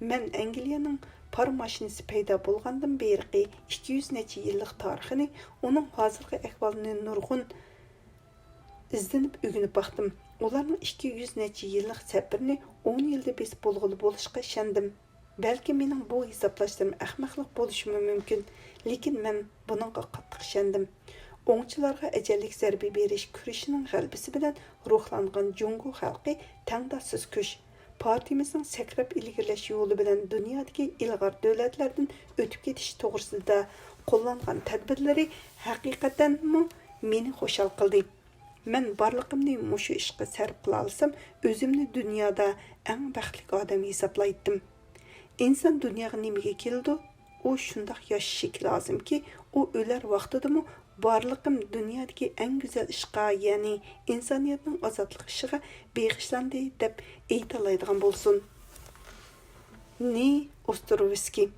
مەن ئەنگلىيەنىڭ پار ماشىنىسى پەيدا بولغاندىن بېرىقى ئىككى يۈز نەچچە يىللىق تارىخىنى، ئۇنىڭ ھازىرقى ئەھۋالىنى نۇرغۇن ئىزدىنىپ ئۆگىنىپ باقتىم. ئۇلارنىڭ ئىككى يۈز نەچچە يىللىق سەپىرىنى ئون يىلدا بېسىپ بولغىلى بولۇشىغا ئىشەندىم. بەلكىم مېنىڭ بۇ ھېسابلاشلىرىم ئەخمەقلىق بولۇشىمۇ مۇمكىن، لېكىن مەن بۇنىڭغا قاتتىق ئىشەندىم. ئوڭچىلارغا ئەجەللىك زەربە بېرىش كۈرىشىنىڭ غەلىبىسى بىلەن روھلانغان جۇڭگو خەلقى تەڭداشسىز كۈچ. پارتىيىمىزنىڭ سەكرەپ ئىلگىرىلەش يولى بىلەن دۇنيادىكى ئىلغار دۆلەتلەردىن ئۆتۈپ كېتىش توغرىسىدا قوللانغان تەدبىرلىرى ھەقىقەتەنمۇ مېنى خۇشال قىلدى. مەن بارلىقىمنى مۇشۇ ئىشقا سەرپ قىلالىسام، ئۆزۈمنى دۇنيادا ئەڭ بەختلىك ئادەم ھېسابلايتتىم. ئىنسان دۇنياغا نېمىگە كېلىدۇ؟ ئۇ شۇنداق ياشىشى لازىمكى، ئۇ ئۆلەر ۋاقتىدىمۇ بارلىقىم دۇنيادىكى ئەڭ گۈزەل ئىشقا، يەنى ئىنسانىيەتنىڭ ئازادلىق ئىشىغا بېغىشلاندى، دەپ ئېيتالايدىغان بولسۇن. نى ئوستروۋسكىي.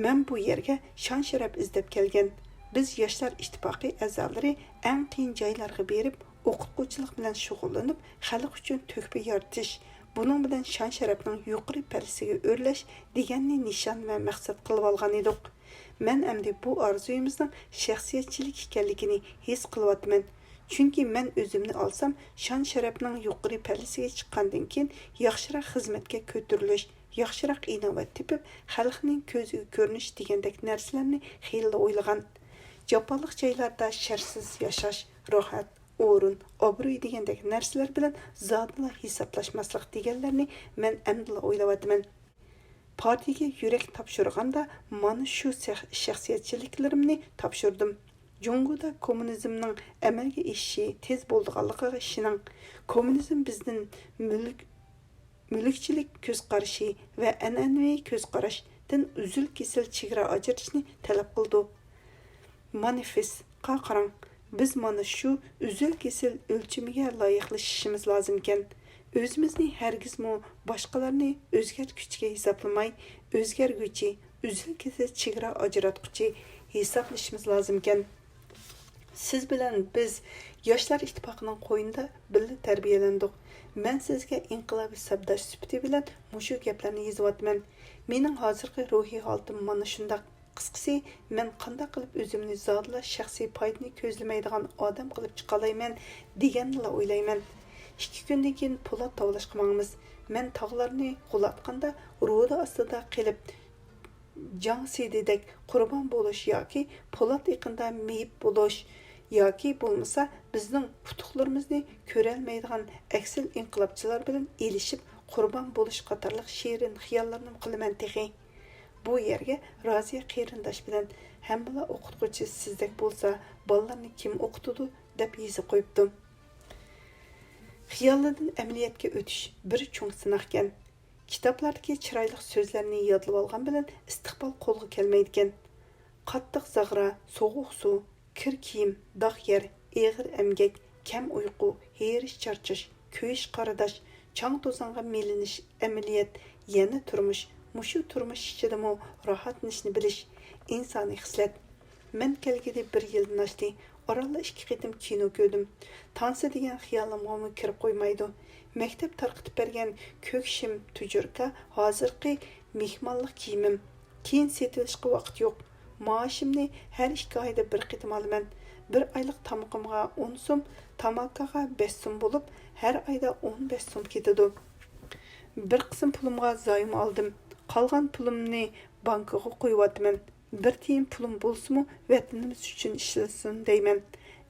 مەن بۇ يەرگە شان-شەرەپ ئىزدەپ كەلگەن. بىز ياشلار ئىتتىپاقى ئەزالىرى ئەڭ قىيىن جايلارغا بېرىپ، ئوقۇتقۇچىلىق بىلەن شۇغۇللىنىپ، خەلق ئۈچۈن تۆھپە يارىتىش، بۇنىڭ بىلەن شان-شەرەپنىڭ يۇقىرى پەللىسىگە ئۆرلەش دېگەننى نىشان ۋە مەقسەت قىلىۋالغان ئىدۇق. مەن ئەمدى بۇ ئارزۇيىمىزنىڭ شەخسىيەتچىلىك ئىكەنلىكىنى ھېس قىلىۋاتىمەن. چۈنكى مەن ئۆزۈمنى ئالسام، شان-شەرەپنىڭ يۇقىرى پەللىسىگە چىققاندىن كېيىن ياخشىراق خىزمەتكە كۆتۈرۈلۈش، ياخشىراق ئىناۋەت تېپىپ، خەلقنىڭ كۆزىگە كۆرۈنۈش دېگەندەك نەرسىلەرنى خېلىلا ئويلىغان. جاپالىق جايلاردا شەرتسىز ياشاش، راھەت، ئورۇن، ئابرۇي دېگەندەك نەرسىلەر بىلەن زادىلا ھېسابلاشماسلىق دېگەنلەرنى مەن ئەمدىلا ئويلاۋاتىمەن. پارتىيىگە يۈرەك تاپشۇرغاندا مانا شۇ سەخ-، شەخسىيەتچىلىكلىرىمنى تاپشۇردۇم. جۇڭگودا كوممۇنىزمنىڭ ئەمەلگە ئېشىشى تېز بولىدىغانلىقىغا ئىشىنىڭ. كوممۇنىزم بىزدىن مۈلۈك، مۈلۈكچىلىك كۆز قارىشى ۋە ئەنئەنىۋى كۆز قاراشتىن ئۈزۈل-كېسىل چېگرا ئاجرىتىشنى تەلەپ قىلىدۇ. مانىفېستقا قاراڭ، بىز مانا شۇ ئۈزۈل-كېسىل ئۆلچىمىگە لايىقلىشىشىمىز لازىمكەن. ئۆزىمىزنى ھەرگىزمۇ باشقىلارنى ئۆزگەرتكۈچىگە ھېسابلىماي، ئۆزگەرگۈچى، ئۈزۈل-كېسىل چېگرا ئاجراتقۇچى ھېسابلىشىمىز لازىمكەن. سىز بىلەن بىز ياشلار ئىتتىپاقىنىڭ قوينىدا بىللە تەربىيەلەندۇق. مەن سىزگە ئىنقىلابىي سەپداش سۈپىتى بىلەن مۇشۇ گەپلەرنى يېزىۋاتىمەن. مېنىڭ ھازىرقى روھىي ھالىتىم مانا شۇنداق. قىسقىسى، مەن قانداق قىلىپ ئۆزۈمنى زادىلا شەخسىي پايدىنى كۆزلىمەيدىغان ئادەم قىلىپ چىقالايمەن دېگەننىلا ئويلايمەن. ئىككى كۈندىن كېيىن پولات تاۋلاشقا ماڭىمىز. مەن تاغلارنى غۇلاتقاندا، رۇدا ئاستىدا قېلىپ، جاڭ سىدىدەك قۇربان بولۇش ياكى پولات ئېقىندا مېيىپ بولۇش ياكى بولمىسا بىزنىڭ ئۇتۇقلىرىمىزنى كۆرەلمەيدىغان ئەكسىل ئىنقىلابچىلار بىلەن ئېلىشىپ قۇربان بولۇش قاتارلىق شېرىن خىياللارنىمۇ قىلىمەن تېخى. بۇ يەرگە رازىيە قېرىنداش بىلەن ھەممىلا ئوقۇتقۇچى سىزدەك بولسا، بالىلارنى كىم ئوقۇتىدۇ؟ دەپ يېزىپ قويۇپتۇ. خىيالىدىن ئەمەلىيەتكە ئۆتۈش بىر چوڭ سىناقكەن. كىتابلاردىكى چىرايلىق سۆزلەرنى يادلىۋالغان بىلەن ئىستىقبال قولغا كەلمەيدىكەن. قاتتىق زاغرا، سوغۇق سۇ، كىر كىيىم، داغ يەر، ئېغىر ئەمگەك، كەم ئۇيقۇ، ھېرىش چارچاش، كۆيۈش قارىداش، چاڭ توزانغا مىلىنىش ئەمەلىيەت، يەنە تۇرمۇش، مۇشۇ تۇرمۇش ئىچىدىمۇ راھەتلىنىشنى بىلىش ئىنسانىي خىسلەت. مەن كەلگىلى بىر يىلدىن ئاشتى، ئارانلا ئىككى قېتىم كىنو كۆردۈم. تانسا دېگەن خىيالىمغىمۇ كىرىپ قويمايدۇ. مەكتەپ تارقىتىپ بەرگەن كۆك شىم تۇجۇركا ھازىرقى مېھمانلىق كىيىمىم. كېيىن سېتىۋېلىشقا ۋاقىت يوق. مائاشىمنى ھەر ئىككى ئايدا بىر قېتىم ئالىمەن. بىر ئايلىق تامىقىمغا ئون سوم، تاماكاغا بەش سوم بولۇپ، ھەر ئايدا ئون بەش سوم كېتىدۇ. بىر قىسىم پۇلۇمغا زايوم ئالدىم. قالغان پۇلۇمنى بانكىغا قويۇۋاتىمەن. بىر تىيىن پۇلۇم بولسىمۇ، ۋەتىنىمىز ئۈچۈن ئىشلىسۇن دەيمەن.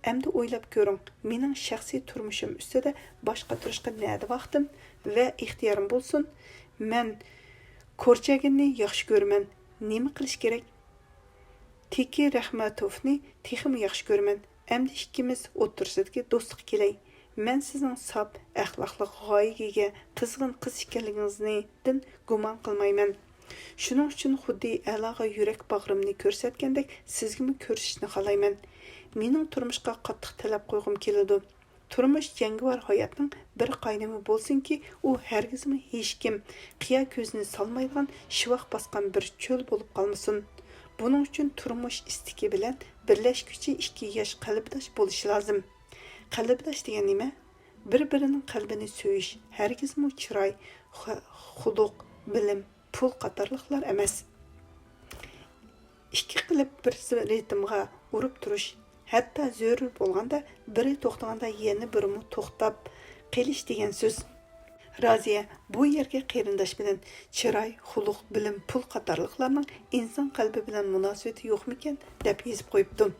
ئەمدى ئويلاپ كۆرۈڭ، مېنىڭ شەخسىي تۇرمۇشۇم ئۈستىدە باش قاتۇرۇشقا نەدە ۋاقتىم ۋە ئىختىيارىم بولسۇن؟ مەن كورچاگىننى ياخشى كۆرىمەن. نېمە قىلىش كېرەك؟ تېكى رەھمەتوفنى تېخىمۇ ياخشى كۆرىمەن. ئەمدى ئىككىمىز ئوتتۇرىسىدىكى دوستلۇققا كېلەي. مەن سىزنىڭ ساپ، ئەخلاقلىق، غايىگە ئىگە، قىزغىن قىز ئىكەنلىكىڭىزدىن گۇمان قىلمايمەن. شۇنىڭ ئۈچۈن خۇددى ئەلاغا يۈرەك باغرىمنى كۆرسەتكەندەك سىزگىمۇ كۆرسىتىشنى خالايمەن. مېنىڭ تۇرمۇشقا قاتتىق تەلەپ قويغۇم كېلىدۇ. تۇرمۇش جەڭگىۋار ھاياتنىڭ بىر قاينىمى بولسۇنكى، ئۇ ھەرگىزمۇ ھېچكىم قىيا كۆزىنى سالمايدىغان شىۋاق باسقان بىر چۆل بولۇپ قالمىسۇن. بۇنىڭ ئۈچۈن تۇرمۇش ئىستىكى بىلەن بىرلەشكۈچى ئىككى ياش قەلبىداش بولۇشى لازىم. قەلبىداش دېگەن نېمە؟ بىر-بىرىنىڭ قەلبىنى سۆيۈش، ھەرگىزمۇ چىراي، خۇ-، خۇلق، بىلىم، پۇل قاتارلىقلار ئەمەس. ئىككى قېلىپ بىر رىتىمغا ئۇرۇپ تۇرۇش، ھەتتا زۆرۈر بولغاندا بىرى توختىغاندا يەنە بىرىمۇ توختاپ قېلىش دېگەن سۆز. رازىيە بۇ يەرگە قېرىنداش بىلەن چىراي، خۇلق، بىلىم، پۇل قاتارلىقلارنىڭ ئىنسان قەلبى بىلەن مۇناسىۋىتى يوقمىكەن دەپ يېزىپ قويۇپتۇ.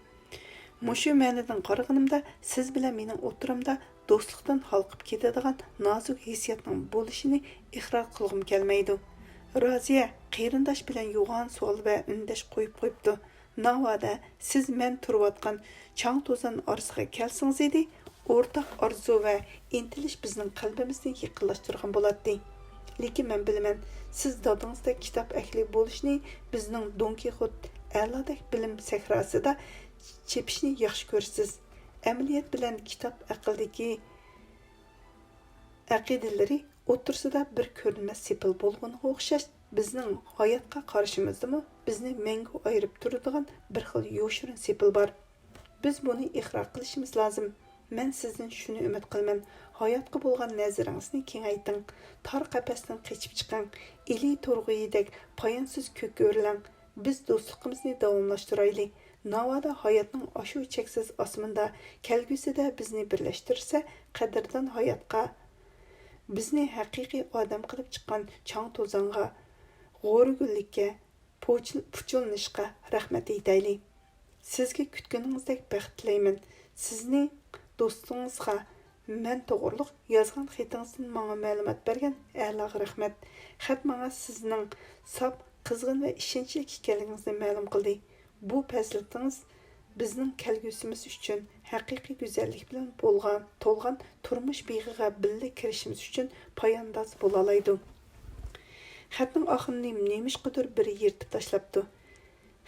مۇشۇ مەنىدىن قارىغىنىمدا، سىز بىلەن مېنىڭ ئوتتۇرامدا دوستلۇقتىن ھالقىپ كېتىدىغان نازۇك ھېسسىياتنىڭ بولۇشىنى ئىقرار قىلغۇم كەلمەيدۇ. رازىيە قېرىنداش بىلەن يوغان سوئال ۋە ئۈندەش قويۇپ قويۇپتۇ. ناۋادا سىز مەن تۇرۇۋاتقان چاڭ توزان ئارىسىغا كەلسىڭىز ئىدى، ئورتاق ئارزۇ ۋە ئىنتىلىش بىزنىڭ قەلبىمىزنى يېقىنلاشتۇرغان بولاتتى. لېكىن مەن بىلىمەن، سىز دادىڭىزدەك كىتاب ئەھلى بولۇشنى، بىزنىڭ دون كىخوت ئەلادەك بىلىم سەھراسىدا چېپىشنى ياخشى كۆرىسىز. ئەمەلىيەت بىلەن كىتاب ئەقىلدىكى ئەقىدىلىرى ئوتتۇرىسىدا بىر كۆرۈنمەس سېپىل بولغىنىغا ئوخشاش، بىزنىڭ ھاياتقا قارىشىمىزدىمۇ بىزنى مەڭگۈ ئايرىپ تۇرىدىغان بىر خىل يوشۇرۇن سېپىل بار. بىز بۇنى ئىقرار قىلىشىمىز لازىم. مەن سىزدىن شۇنى ئۈمىد قىلىمەن، ھاياتقا بولغان نەزىرىڭىزنى كېڭەيتىڭ، تار قەپەستىن قېچىپ چىقىڭ، ئىلى تورغىيىدەك پايانسىز كۆككە ئۆرلەڭ. بىز دوستلۇقىمىزنى داۋاملاشتۇرايلى. ناۋادا ھاياتنىڭ ئاشۇ چەكسىز ئاسمىنىدا كەلگۈسىدە بىزنى بىرلەشتۈرسە، قەدىردان ھاياتقا، بىزنى ھەقىقىي ئادەم قىلىپ چىققان چاڭ توزانغا، غورىگۈللۈككە، پۇچۇل-، پۇچۇلىنىشقا رەھمەت ئېيتايلى. سىزگە كۈتكىنىڭىزدەك بەخت تىلەيمەن. سىزنى دوستىڭىزغا مەن توغرۇلۇق يازغان خېتىڭىزدىن ماڭا مەلۇمات بەرگەن ئەلاغا رەھمەت. خەت ماڭا سىزنىڭ ساپ، قىزغىن ۋە ئىشەنچلىك ئىكەنلىكىڭىزنى مەلۇم قىلدى. بۇ پەزىلىتىڭىز بىزنىڭ كەلگۈسىمىز ئۈچۈن ھەقىقىي گۈزەللىك بىلەن بولغان، تولغان تۇرمۇش بېغىغا بىللە كىرىشىمىز ئۈچۈن پايانداز بولالايدۇ. خەتنىڭ ئاخىرىنى نېمىشقىدۇر بىرى يىرتىپ تاشلاپتۇ.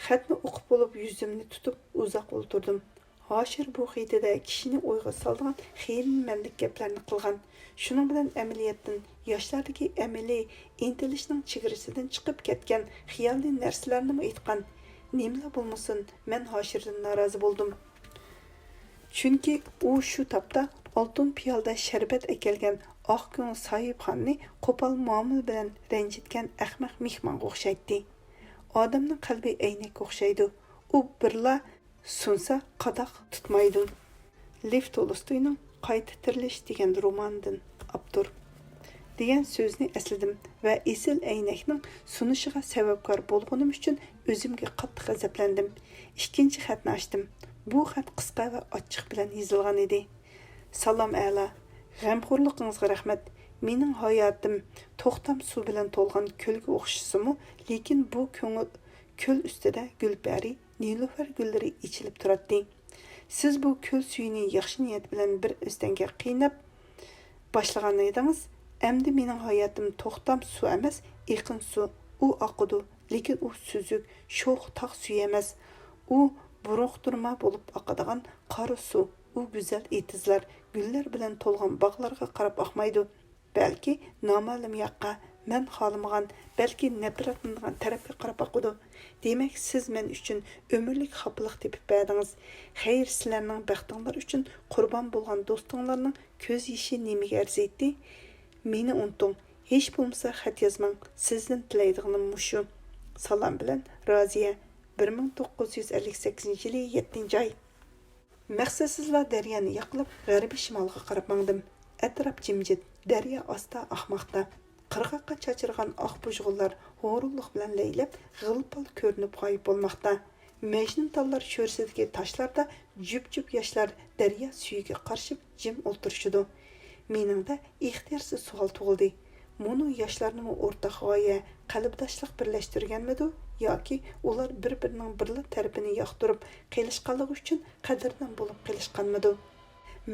خەتنى ئوقۇپ بولۇپ يۈزۈمنى تۇتۇپ ئۇزاق ئولتۇردۇم. ھاشىر بۇ خېتىدە كىشىنى ئويغا سالىدىغان خېلى مەنىلىك گەپلەرنى قىلغان. شۇنىڭ بىلەن ئەمەلىيەتتىن ياشلاردىكى ئەمەلىي ئىنتىلىشنىڭ چېگرىسىدىن چىقىپ كەتكەن خىيالىي نەرسىلەرنىمۇ ئېيتقان. نېمىلا بولمىسۇن، مەن ھاشىردىن نارازى بولدۇم. چۈنكى ئۇ شۇ تاپتا ئالتۇن پىيالىدە شەربەت ئەكەلگەن ئاق كۆڭۈل ساھىبخاننى قوپال مۇئامىلە بىلەن رەنجىتكەن ئەخمەق مېھمانغا ئوخشايتتى. ئادەمنىڭ قەلبى ئەينەككە ئوخشايدۇ. ئۇ بىرلا سۇنسا قاداق تۇتمايدۇ. لېف تولستوينىڭ قايتا تىرىلىش دېگەن رومانىدىن. ئاپتور. دېگەن سۆزنى ئەسلىدىم ۋە ئېسىل ئەينەكنىڭ سۇنۇشىغا سەۋەبكار بولغىنىم ئۈچۈن ئۆزۈمگە قاتتىق غەزەپلەندىم. ئىككىنچى خەتنى ئاچتىم. بۇ خەت قىسقا ۋە ئاچچىق بىلەن يېزىلغان ئىدى. سالام ئەلا. غەمخورلۇقىڭىزغا رەھمەت. مېنىڭ ھاياتىم توختام سۇ بىلەن تولغان كۆلگە ئوخشىسىمۇ، لېكىن بۇ كۆڭۈل، كۆل ئۈستىدە گۈلپەرى، نېلۇپەر گۈللىرى ئېچىلىپ تۇراتتى. سىز بۇ كۆل سۈيىنى ياخشى نىيەت بىلەن بىر ئۆستەڭگە قىيناپ باشلىغان ئىدىڭىز. ئەمدى مېنىڭ ھاياتىم توختام سۇ ئەمەس، ئېقىن سۇ. ئۇ ئاقىدۇ، لېكىن ئۇ سۈزۈك، شوخ تاغ سۈيى ئەمەس. ئۇ بۇرۇقتۇرما بولۇپ ئاقىدىغان قارا سۇ. ئۇ گۈزەل ئېتىزلار، گۈللەر بىلەن تولغان باغلارغا قاراپ ئاقمايدۇ. بەلكى نامەلۇم ياققا، مەن خالىمىغان، بەلكى نەپرەتلىنىدىغان تەرەپكە قاراپ ئاقىدۇ. دېمەك، سىز مەن ئۈچۈن ئۆمۈرلۈك خاپىلىق تېپىپ بەردىڭىز. خەير، سىلەرنىڭ بەختىڭلار ئۈچۈن قۇربان بولغان دوستۇڭلارنىڭ كۆز يېشى نېمىگە ئەرزىيتتى؟ مېنى ئۇنتۇڭ. ھېچ بولمىسا خەت يازماڭ. سىزدىن تىلەيدىغىنىم مۇشۇ. سالام بىلەن، رازىيە. بىر مىڭ توققۇز يۈز ئەللىك سەككىزىنچى يىلى يەتتىنچى ئاي. مەقسەتسىزلا دەريانى ياقلاپ، غەربىي شىمالغا قاراپ ماڭدىم. ئەتراپ جىمجىت، دەريا ئاستا ئاقماقتا. قىرغاققا چاچرىغان ئاق بۇژغۇنلار ھۇرۇنلۇق بىلەن لەيلەپ، غىل-پال كۆرۈنۈپ غايىب بولماقتا. مەجنۇن تاللار شۆرىسىدىكى تاشلاردا جۈپ-جۈپ ياشلار دەريا سۈيىگە قارىشىپ جىم ئولتۇرۇشىدۇ. مېنىڭدە ئىختىيارسىز سوئال تۇغۇلدى. مۇنۇ ياشلارنىمۇ ئورتاق غايە، قەلبداشلىق بىرلەشتۈرگەنمىدۇ؟ ياكى ئۇلار بىر-بىرىنىڭ بىرلا تەرىپىنى ياقتۇرۇپ قېلىشقانلىقى ئۈچۈن قەدىردان بولۇپ قېلىشقانمىدۇ؟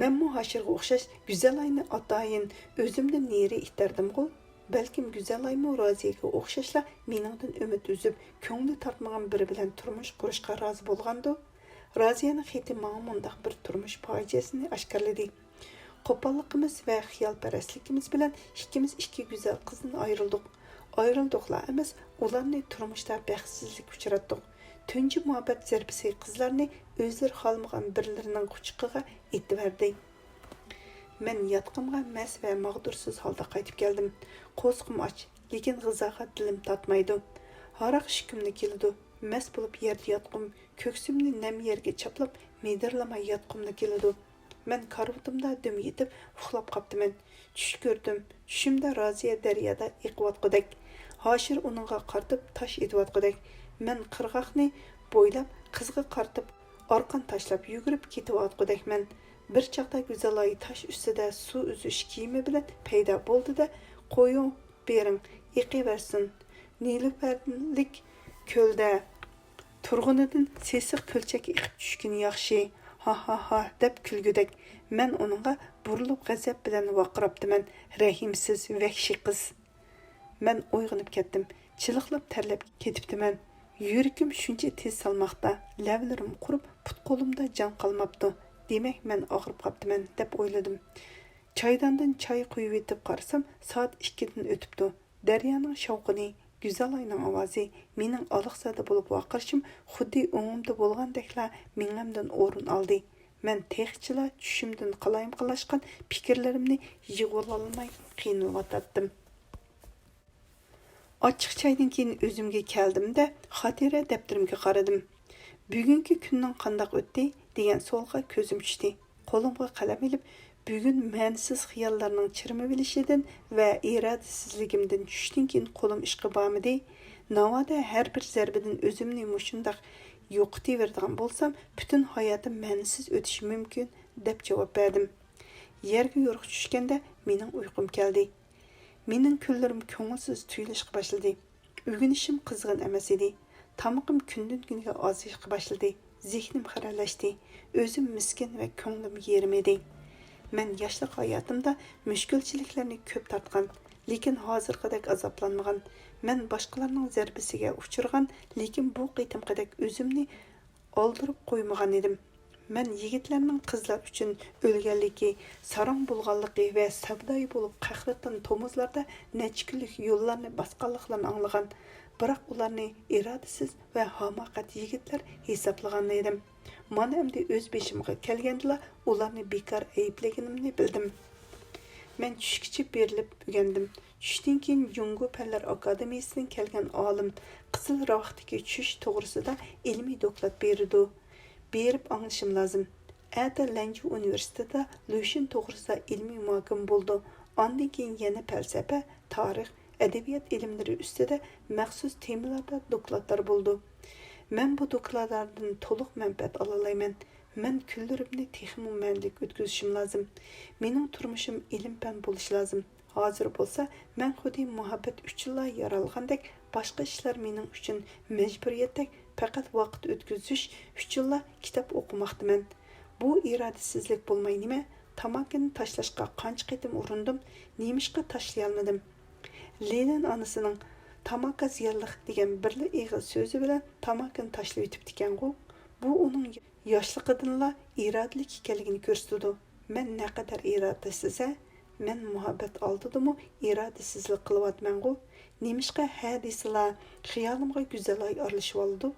مەنمۇ ھاشىرغا ئوخشاش گۈزەلاينى ئاتايىن ئۆزۈمدىن نېرى ئىتەردىمغۇ؟ بەلكىم گۈزەلايمۇ رازىيەگە ئوخشاشلا مېنىڭدىن ئۈمىد ئۈزۈپ، كۆڭلى تارتمىغان بىرى بىلەن تۇرمۇش قۇرۇشقا رازى بولغاندۇ؟ رازىيەنىڭ خېتى ماڭا مۇنداق بىر تۇرمۇش پاجىئەسىنى ئاشكارىلىدى. قوپاللىقىمىز ۋە خىيالپەرەسلىكىمىز بىلەن ئىككىمىز ئىككى گۈزەل قىزدىن ئايرىلدۇق. ئايرىلدۇقلا ئەمەس، ئۇلارنى تۇرمۇشتا بەختسىزلىككە ئۇچراتتۇق. تۇنجى مۇھەببەت زەربىسى قىزلارنى ئۆزلىرى خالىمىغان بىرلىرىنىڭ قۇچىقىغا ئېتىۋەردى. مەن ياتىقىمغا مەس ۋە ماغدۇرسىز ھالدا قايتىپ كەلدىم. قورسىقىم ئاچ، لېكىن غىزاغا دىلىم تارتمايدۇ. ھاراق ئىچكۈملا كېلىدۇ. مەس بولۇپ يەردە ياتقۇم، كۆكسۈمنى نەم يەرگە چاپلاپ، مىدىرلىماي ياتقۇملا كېلىدۇ. مەن كارىۋىتىمدا دۈم يېتىپ، ئۇخلاپ قاپتىمەن. چۈش كۆردۈم. چۈشۈمدە رازىيە دەريادا ئېقىۋاتقۇدەك. ھاشىر ئۇنىڭغا قارىتىپ تاش ئېتىۋاتقۇدەك. مەن قىرغاقنى بويلاپ، قىزغا قارىتىپ ئارقان تاشلاپ يۈگۈرۈپ كېتىۋاتقۇدەكمەن. بىر چاغدا گۈزەلاي تاش ئۈستىدە سۇ ئۈزۈش كىيىمى بىلەن پەيدا بولدى-دە، قويۇڭ، بېرىڭ، ئېقىۋەرسۇن. نېلۇپەرلىك كۆلدە تۇرغىنىدىن سېسىق كۆلچەك ئېقىپ چۈشكىنى ياخشى، ھا ھا ھا دەپ كۈلگۈدەك. مەن ئۇنىڭغا بۇرۇلۇپ غەزەپ بىلەن ۋارقىراپتىمەن، رەھىمسىز، ۋەھشىي قىز! مەن ئويغىنىپ كەتتىم، چىلىقلاپ تەرلەپ كېتىپتىمەن. يۈرىكىم شۇنچە تېز سالماقتا، لەۋلىرىم قۇرۇپ، پۇت-قولۇمدا جان قالماپتۇ. دېمەك، مەن ئاغرىپ قاپتىمەن، دەپ ئويلىدىم. چايداندىن چاي قۇيۇۋېتىپ قارىسام، سائەت ئىككىدىن ئۆتۈپتۇ. دەريانىڭ شاۋقۇنى، گۈزەلاينىڭ ئاۋازى مېنىڭ ئالاقزادە بولۇپ ۋارقىرىشىم خۇددى ئوڭۇمدا بولغاندەكلا مېڭەمدىن ئورۇن ئالدى. مەن تېخىچىلا چۈشۈمدىن قالايمىقانلاشقان پىكىرلىرىمنى يىغىۋالالماي قىينىلىۋاتاتتىم. ئاچچىق چايدىن كېيىن ئۆزۈمگە كەلدىم-دە، خاتىرە دەپتىرىمگە قارىدىم. بۈگۈنكى كۈننىڭ قانداق ئۆتتى؟ دېگەن سوئالغا كۆزۈم چۈشتى. قولۇمغا قەلەم ئېلىپ، بۈگۈن مەنىسىز خىياللارنىڭ چىرمىۋېلىشىدىن ۋە ئىرادىسىزلىكىمدىن چۈشتىن كېيىن قولۇم ئىشقا بارمىدى. ناۋادا ھەر بىر زەربىدىن ئۆزۈمنى مۇشۇنداق يوقىتىۋېرىدىغان بولسام، پۈتۈن ھاياتىم مەنىسىز ئۆتۈشى مۇمكىن، دەپ جاۋاب بەردىم. يەرگە يورۇق چۈشكەندە مېنىڭ ئۇيقۇم كەلدى. مېنىڭ كۈنلىرىم كۆڭۈلسىز تۇيۇلۇشقا باشلىدى. ئۆگىنىشىم قىزغىن ئەمەس ئىدى. تامىقىم كۈندىن-كۈنگە ئازىيىشقا باشلىدى. زېھنىم خىرەلەشتى. ئۆزۈم مىسكىن ۋە كۆڭلۈم يېرىم ئىدى. مەن ياشلىق ھاياتىمدا مۈشكۈلچىلىكلەرنى كۆپ تارتقان، لېكىن ھازىرقىدەك ئازابلانمىغان. مەن باشقىلارنىڭ زەربىسىگە ئۇچرىغان، لېكىن بۇ قېتىمقىدەك ئۆزۈمنى ئالدۇرۇپ قويمىغان ئىدىم. مەن يىگىتلەرنىڭ قىزلار ئۈچۈن ئۆلگەنلىكى، ساراڭ بولغانلىقى ۋە سەۋدايى بولۇپ قەھرىتان تومۇزلاردا نەچچە كۈنلۈك يوللارنى باسقانلىقلىرىنى ئاڭلىغان، بىراق ئۇلارنى ئىرادىسىز ۋە ھاماقەت يىگىتلەر ھېسابلىغانىدىم. مانا ئەمدى ئۆز بېشىمغا كەلگەندىلا ئۇلارنى بىكار ئەيىبلىگىنىمنى بىلدىم. مەن چۈشكىچە بېرىلىپ ئۆگەندىم. چۈشتىن كېيىن جۇڭگو پەنلەر ئاكادېمىيىسىدىن كەلگەن ئالىم قىزىل راۋاقتىكى چۈش توغرىسىدا ئىلمىي دوكلات بېرىدۇ. بېرىپ ئاڭلىشىم لازىم. ئەتە لەنجۇ ئۇنىۋېرسىتېتىدا لۈشۈن توغرىسىدا ئىلمىي مۇھاكىمە بولىدۇ. ئاندىن كېيىن يەنە پەلسەپە، تارىخ، ئەدەبىيات ئىلىملىرى ئۈستىدە مەخسۇس تېمىلاردا دوكلاتلار بولىدۇ. مەن بۇ دوكلاتلاردىن تولۇق مەنپەئەت ئالالايمەن. مەن كۈنلىرىمنى تېخىمۇ مەنىلىك ئۆتكۈزۈشۈم لازىم. مېنىڭ تۇرمۇشۇم ئىلىم-پەن بولۇشى لازىم. ھازىر بولسا مەن خۇددى مۇھەببەت ئۈچۈنلا يارالغاندەك، باشقا ئىشلار مېنىڭ ئۈچۈن مەجبۇرىيەتتەك، پەقەت ۋاقىت ئۆتكۈزۈش ئۈچۈنلا كىتاب ئوقۇماقتىمەن. بۇ ئىرادىسىزلىك بولماي نېمە؟ تاماكىنى تاشلاشقا قانچە قېتىم ئۇرۇندۇم، نېمىشقا تاشلىيالمىدىم؟ لېنىن ئانىسىنىڭ «تاماكا زىيانلىق» دېگەن بىرلا ئېغىز سۆزى بىلەن تاماكىنى تاشلىۋېتىپتىكەنغۇ؟ بۇ ئۇنىڭ ياشلىقىدىنلا ئىرادىلىك ئىكەنلىكىنى كۆرسىتىدۇ. مەن نەقەدەر ئىرادىسىز ھە؟ مەن مۇھەببەت ئالدىدىمۇ ئىرادىسىزلىك قىلىۋاتىمەنغۇ؟ نېمىشقا ھە دېسىلا، خىيالىمغا گۈزەل ئاي ئارىلىشىۋالىدۇ؟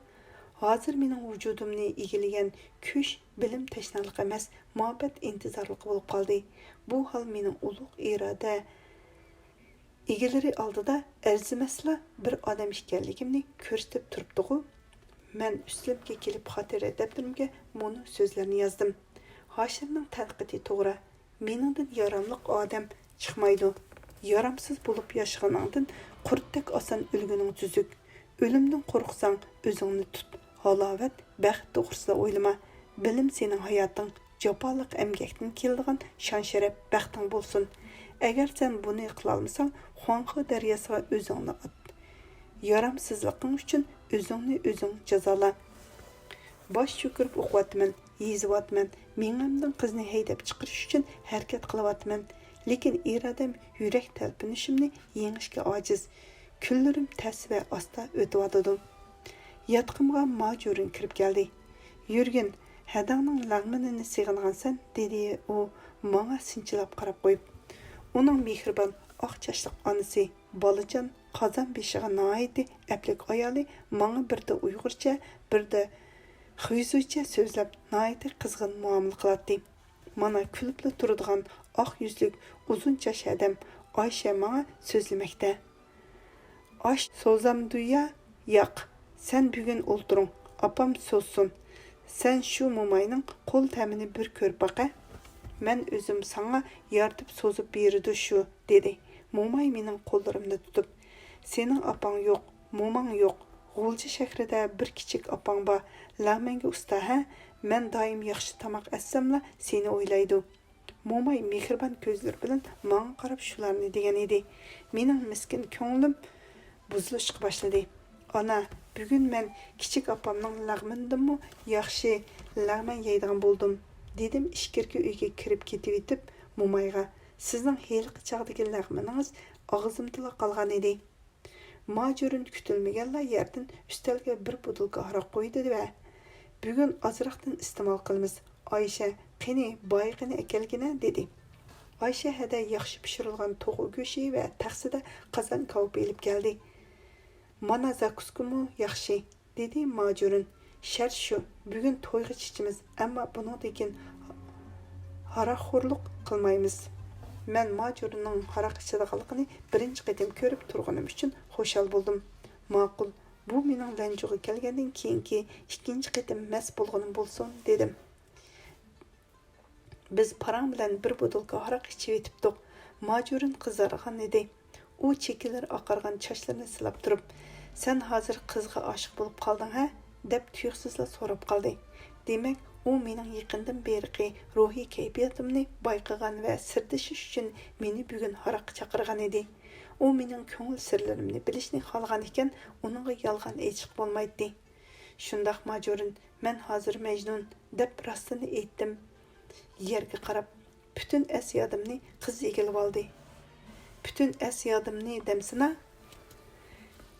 ھازىر مېنىڭ ۋۇجۇدۇمنى ئىگىلىگەن كۈچ بىلىم تەشنالىقى ئەمەس، مۇھەببەت ئىنتىزارلىقى بولۇپ قالدى. بۇ ھال مېنىڭ ئۇلۇغ ئىرادە ئىگىلىرى ئالدىدا ئەرزىمەسلا بىر ئادەم ئىكەنلىكىمنى كۆرسىتىپ تۇرۇپتىغۇ؟ مەن ئۈستىلىمگە كېلىپ خاتىرە دەپتىرىمگە مۇنۇ سۆزلەرنى يازدىم. ھاشىرنىڭ تەنقىدى توغرا. مېنىڭدىن ياراملىق ئادەم چىقمايدۇ. يارامسىز بولۇپ ياشىغىنىڭدىن قۇرتتەك ئاسان ئۆلگىنىڭ تۈزۈك. ئۆلۈمدىن قورقساڭ، ئۆزۈڭنى تۇت. ھالاۋەت، بەخت توغرىسىدا ئويلىما. بىلىم سېنىڭ ھاياتىڭ، جاپالىق ئەمگەكتىن كېلىدىغان شان-شەرەپ، بەختىڭ بولسۇن. ئەگەر سەن بۇنى قىلالمىساڭ، خۇاڭخې دەرياسىغا ئۆزۈڭنى ئات. يارامسىزلىقىڭ ئۈچۈن ئۆزۈڭنى ئۆزۈڭ جازالا. باش چۆكۈرۈپ ئوقۇۋاتىمەن، يېزىۋاتىمەن، مېڭەمدىن قىزنى ھەيدەپ چىقىرىش ئۈچۈن ھەرىكەت قىلىۋاتىمەن. لېكىن ئىرادەم يۈرەك تەلپۈنۈشۈمنى يېڭىشكە ئاجىز. كۈنلىرىم تەس ۋە ئاستا ئۆتۈۋاتىدۇ. ياتىقىمغا ماجۈرۈن كىرىپ كەلدى. «يۈرگىن، ھەدەڭنىڭ لەغمىنىنى سېغىنغانسەن؟» دېدى ئۇ ماڭا سىنچىلاپ قاراپ قويۇپ. ئۇنىڭ مېھرىبان، ئاق چاچلىق ئانىسى، بالىجان، قازان بېشىغا ناھايىتى ئەپلىك ئايالى ماڭا بىردە ئۇيغۇرچە، بىردە خۇيزۇيچە سۆزلەپ، ناھايىتى قىزغىن مۇئامىلە قىلاتتى. مانا كۈلۈپلا تۇرىدىغان ئاق يۈزلۈك، ئۇزۇن چاچ ھەدەم ئايشە ماڭا سۆزلىمەكتە. «ئاش سوزامدۇيا؟ ياق، سەن بۈگۈن ئولتۇرۇڭ، ئاپام سوزسۇن. سەن شۇ موماينىڭ قول تەمىنى بىر كۆرۈپ باقە. مەن ئۆزۈم ساڭا يارىتىپ سوزۇپ بېرىدۇ شۇ» دېدى، موماي مېنىڭ قوللىرىمنى تۇتۇپ. «سېنىڭ ئاپاڭ يوق، موماڭ يوق. غۇلجا شەھىرىدە بىر كىچىك ئاپاڭ بار، لەغمەنگە ئۇستا ھە؟ مەن دائىم ياخشى تاماق ئەتسەملا سېنى ئويلايدۇ.» موماي مېھرىبان كۆزلىرى بىلەن ماڭا قاراپ شۇلارنى دېگەن ئىدى. مېنىڭ مىسكىن كۆڭلۈم بۇزۇلۇشقا باشلىدى. «ئانا، بۈگۈن مەن كىچىك ئاپامنىڭ لەغمىنىدىنمۇ ياخشى لەغمەن يەيدىغان بولدۇم»، دېدىم ئىچكىرىكى ئۆيگە كىرىپ كېتىۋېتىپ مومايغا. «سىزنىڭ ھېلىقى چاغدىكى لەغمىنىڭىز ئاغزىمدىلا قالغان ئىدى.» ماجۈرۈن كۈتۈلمىگەنلا يەردىن ئۈستەلگە بىر بوتۇلكا ھاراق قويدى ۋە، «بۈگۈن ئازراقتىن ئىستېمال قىلىمىز. ئايشە، قېنى، بايىقىنى ئەكەلگىنە» دېدى. ئايشە ھەدە ياخشى پىشۇرۇلغان توخۇ گۆشى ۋە تەخسىدە قازان كاۋىپى ئېلىپ كەلدى. «مانا زاكۇسكىمۇ ياخشى» دېدى ماجۈرۈن. «شەرت شۇ، بۈگۈن تويغىچە ئىچىمىز، ئەمما بۇنىڭدىن كېيىن ھاراقخورلۇق قىلمايمىز.» مەن ماجۈرۈننىڭ ھاراق ئىچىدىغانلىقىنى بىرىنچى قېتىم كۆرۈپ تۇرغىنىم ئۈچۈن خۇشال بولدۇم. «ماقۇل، بۇ مېنىڭ لەنجۇغا كەلگەندىن كېيىنكى ئىككىنچى قېتىم مەست بولغىنىم بولسۇن» دېدىم. بىز پاراڭ بىلەن بىر بوتۇلكا ھاراق ئىچىۋېتىپتۇق. ماجۈرۈن قىزارغان ئىدى. ئۇ چېكىلىرى ئاقارغان چاچلىرىنى سىلاپ تۇرۇپ، «سەن ھازىر قىزغا ئاشىق بولۇپ قالدىڭ ھە؟» دەپ تۇيۇقسىزلا سوراپ قالدى. دېمەك، ئۇ مېنىڭ يېقىندىن بېرىقى روھىي كەيپىياتىمنى بايقىغان ۋە سىردىشىش ئۈچۈن مېنى بۈگۈن ھاراققا چاقىرغان ئىدى. ئۇ مېنىڭ كۆڭۈل سىرلىرىمنى بىلىشنى خالىغان ئىكەن، ئۇنىڭغا يالغان ئېيتىشقا بولمايتتى. «شۇنداق، ماجۈرۈن، مەن ھازىر مەجنۇن» دەپ راستىنى ئېيتتىم. يەرگە قاراپ، پۈتۈن ئەس-يادىمنى قىز ئىگىلىۋالدى. پۈتۈن ئەس-يادىمنى دەمسىنا؟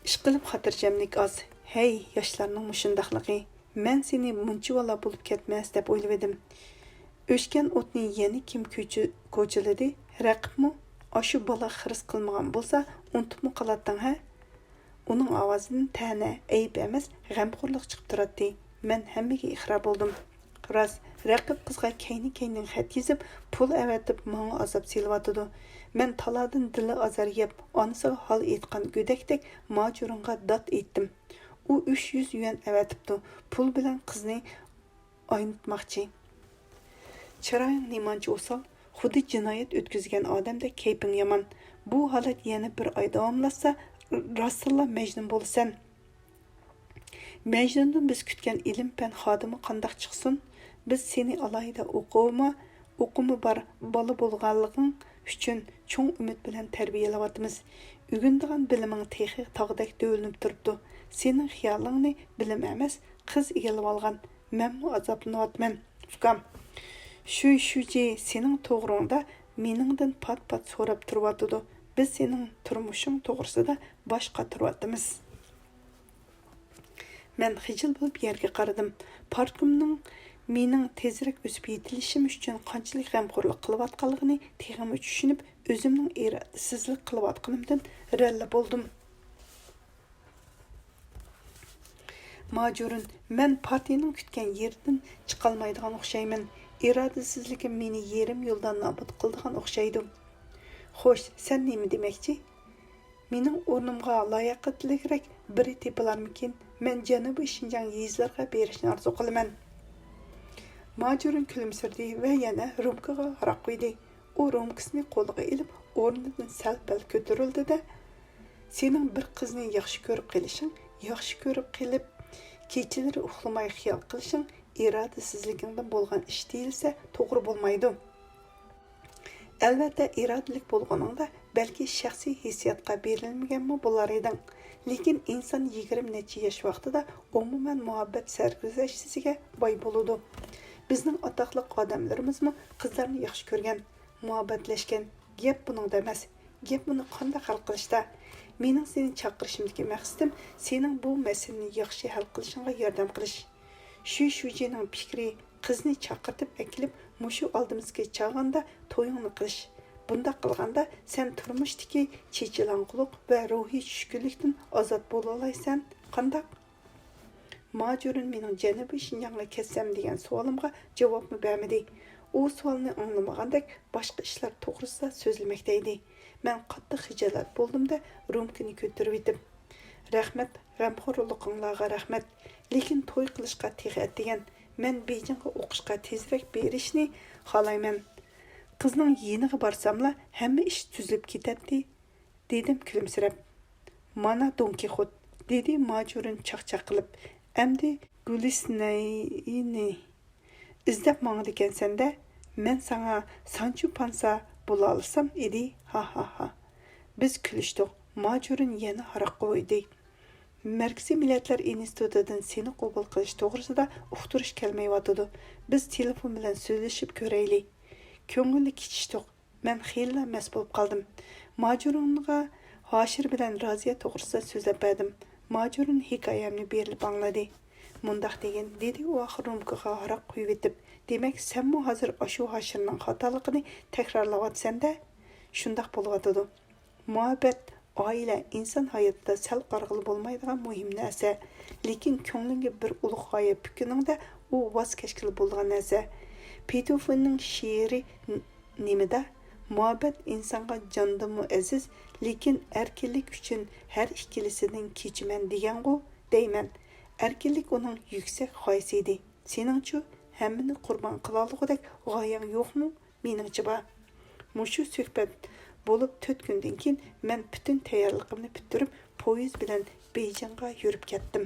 ئىشقىلىپ خاتىرجەملىك ئاز. ھەي، ياشلارنىڭ مۇشۇنداقلىقى. مەن سېنى مۇنچىۋالا بولۇپ كەتمەس دەپ ئويلىۋىدىم. ئۆچكەن ئوتنى يەنە كىم كۆچۈ-، كوچىلىدى؟ رەقىبمۇ؟ ئاشۇ بالا خىرىس قىلمىغان بولسا، ئۇنتۇپمۇ قالاتتىڭ ھە؟ ئۇنىڭ ئاۋازىدىن تەنە، ئەيىب ئەمەس، غەمخورلۇق چىقىپ تۇراتتى. مەن ھەممىگە ئىقرار بولدۇم. راست، رەقىب قىزغا كەينى-كەينىدىن خەت يېزىپ، پۇل ئەۋەتىپ، ماڭا ئازاب سېلىۋاتىدۇ. مەن تالادىن دىلى ئازار يەپ، ئانىسىغا ھال ئېيتقان گۆدەكتەك ماجۇرۇنغا دات ئېيتتىم. ئۇ ئۈچ يۈز يۈەن ئەۋەتىپتۇ. پۇل بىلەن قىزنى ئاينىتماقچى. چىرايىڭ نېمانچە ئوسال، خۇددى جىنايەت ئۆتكۈزگەن ئادەمدەك كەيپىڭ يامان. بۇ ھالەت يەنە بىر ئاي داۋاملاشسا، راستتىنلا مەجنۇن بولىسەن. مەجنۇندىن بىز كۈتكەن ئىلىم-پەن خادىمى قانداق چىقسۇن؟ بىز سېنى ئالاھىدە ئوقۇما، ئوقۇمى بار بالا بولغانلىقىڭ ئۈچۈن چوڭ ئۈمىد بىلەن تەربىيەلەۋاتىمىز. ئۆگىنىدىغان بىلىمىڭ تېخى تاغدەك دۆۋىلىنىپ تۇرۇپتۇ. سېنىڭ خىيالىڭنى بىلىم ئەمەس، قىز ئىگىلىۋالغان. مەنمۇ ئازابلىنىۋاتىمەن، ئۇكام. شۈي شۈجى، سېنىڭ توغرىڭدا مېنىڭدىن پات-پات سوراپ تۇرۇۋاتىدۇ. بىز سېنىڭ تۇرمۇشۇڭ توغرىسىدا باش قاتۇرۇۋاتىمىز. مەن خىجىل بولۇپ يەرگە قارىدىم. پارتكومنىڭ مېنىڭ تېزرەك ئۆسۈپ يېتىلىشىم ئۈچۈن قانچىلىك غەمخورلۇق قىلىۋاتقانلىقىنى تېخىمۇ چۈشىنىپ، ئۆزۈمنىڭ ئىرادىسىزلىك قىلىۋاتقىنىمدىن رەنلە بولدۇم. ماجۇرۇن، مەن پارتىيىنىڭ كۈتكەن يېرىدىن چىقالمايدىغان ئوخشايمەن. ئىرادىسىزلىكىم مېنى يېرىم يولدا نابۇت قىلىدىغان ئوخشايدۇ. خوش، سەن نېمە دېمەكچى؟ مېنىڭ ئورنۇمغا لاياقەتلىكرەك بىرى تېپىلارمىكىن؟ مەن جەنۇبىي شىنجاڭ يېزىلىرىغا بېرىشنى ئارزۇ قىلىمەن. ماجۇرۇن كۈلۈمسىرىدى ۋە يەنە رومكىغا ھاراق قۇيدى. ئۇ رومكىسىنى قولىغا ئېلىپ، ئورنىدىن سەل-پەل كۆتۈرۈلدى-دە، سېنىڭ بىر قىزنى ياخشى كۆرۈپ قېلىشىڭ، ياخشى كۆرۈپ قېلىپ، كېچىلىرى ئۇخلىماي خىيال قىلىشىڭ ئىرادىسىزلىكىڭدىن بولغان ئىش دېيىلسە توغرا بولمايدۇ. ئەلۋەتتە، ئىرادىلىك بولغىنىڭدا بەلكى شەخسىي ھېسسىياتقا بېرىلمىگەنمۇ بولار ئىدىڭ. لېكىن ئىنسان يىگىرمە نەچچە ياش ۋاقتىدا ئومۇمەن مۇھەببەت سەرگۈزەشتىسىگە باي بولىدۇ. بىزنىڭ ئاتاقلىق ئادەملىرىمىزمۇ قىزلارنى ياخشى كۆرگەن، مۇھەببەتلەشكەن. گەپ بۇنىڭدا ئەمەس. گەپ بۇنى قانداق ھەل قىلىشتا؟ مېنىڭ سېنى چاقىرىشىمدىكى مەقسىتىم سېنىڭ بۇ مەسىلىنى ياخشى ھەل قىلىشىڭغا ياردەم قىلىش. شۈي شۈجىنىڭ پىكرى، قىزنى چاقىرتىپ ئەكېلىپ، مۇشۇ ئالدىمىزغا چاغاندا تويۇڭنى قىلىش. بۇنداق قىلغاندا سەن تۇرمۇشتىكى چېچىلاڭغۇلۇق ۋە روھىي چۈشكۈنلۈكتىن ئازاد بولالايسەن. قانداق؟ ماجۇرۇن مېنىڭ جەنۇبىي شىنجاڭغا كەتسەم دېگەن سوئالىمغا جاۋابمۇ بەرمىدى. ئۇ سوئالنى ئاڭلىمىغاندەك باشقا ئىشلار توغرىسىدا سۆزلىمەكتە ئىدى. مەن قاتتىق خىجالەت بولدۇم-دە، رومكىنى كۆتۈرۈۋېتىپ، رەھمەت، غەمخورلۇقۇڭلارغا رەھمەت. لېكىن توي قىلىشقا تېخى ئەتىگەن. مەن بېيجىڭغا ئوقۇشقا تېزرەك بېرىشنى خالايمەن. قىزنىڭ يېنىغا بارساملا ھەممە ئىش تۈزۈلۈپ كېتەتتى. دېدىم كۈلۈمسىرەپ. مانا دون كىخوت، دېدى ماجۇرىن چاقچاق قىلىپ. ئەمدى گۇلىسنەينى ئىزدەپ ماڭىدىكەنسەن-دە، مەن ساڭا سانچۇ پانسا بولالىسام ئىدى، ھا ھا ھا. بىز كۈلۈشتۇق، ماجۇرىن يەنە ھاراق قويدى. مەركىزىي مىللەتلەر ئىنستىتۇتىدىن سېنى قوبۇل قىلىش توغرىسىدا ئۇقتۇرۇش كەلمەيۋاتىدۇ. بىز تېلېفون بىلەن سۆزلىشىپ كۆرەيلى. كۆڭۈللۈك كېتىشتۇق. مەن خېلىلا مەست بولۇپ قالدىم. ماجۇرۇنغا ھاشىر بىلەن رازىيە توغرىسىدا سۆزلەپ بەردىم. ماجۇرۇن ھېكايەمنى بېرىلىپ ئاڭلىدى. مۇنداق دېگىن، دېدى ئۇ ئاخىر رومكىغا ھاراق قۇيۇۋېتىپ، دېمەك، سەنمۇ ھازىر ئاشۇ ھاشىرنىڭ خاتالىقىنى تەكرارلاۋاتىسەن-دە؟ شۇنداق بولۇۋاتىدۇ. مۇھەببەت، ئائىلە ئىنسان ھاياتىدا سەل قارىغىلى بولمايدىغان مۇھىم نەرسە. لېكىن كۆڭلۈڭگە بىر ئۇلۇغ غايە پۈككىنىڭدە ئۇ ۋاز كەچكىلى بولىدىغان نەرسە. پېتۇفىننىڭ شېئىرى ن-، نېمىدە؟ مۇھەببەت ئىنسانغا جاندىنمۇ ئەزىز، لېكىن ئەركىنلىك ئۈچۈن ھەر ئىككىلىسىدىن كېچىمەن دېگەنغۇ دەيمەن. ئەركىنلىك ئۇنىڭ يۈكسەك غايىسى ئىدى. سېنىڭچۇ، ھەممىنى قۇربان قىلالىغۇدەك غايەڭ يوقمۇ؟ مېنىڭچە بار. مۇشۇ سۆھبەت بولۇپ تۆت كۈندىن كېيىن مەن پۈتۈن تەييارلىقىمنى پۈتتۈرۈپ، پويىز بىلەن بېيجىڭغا يۈرۈپ كەتتىم.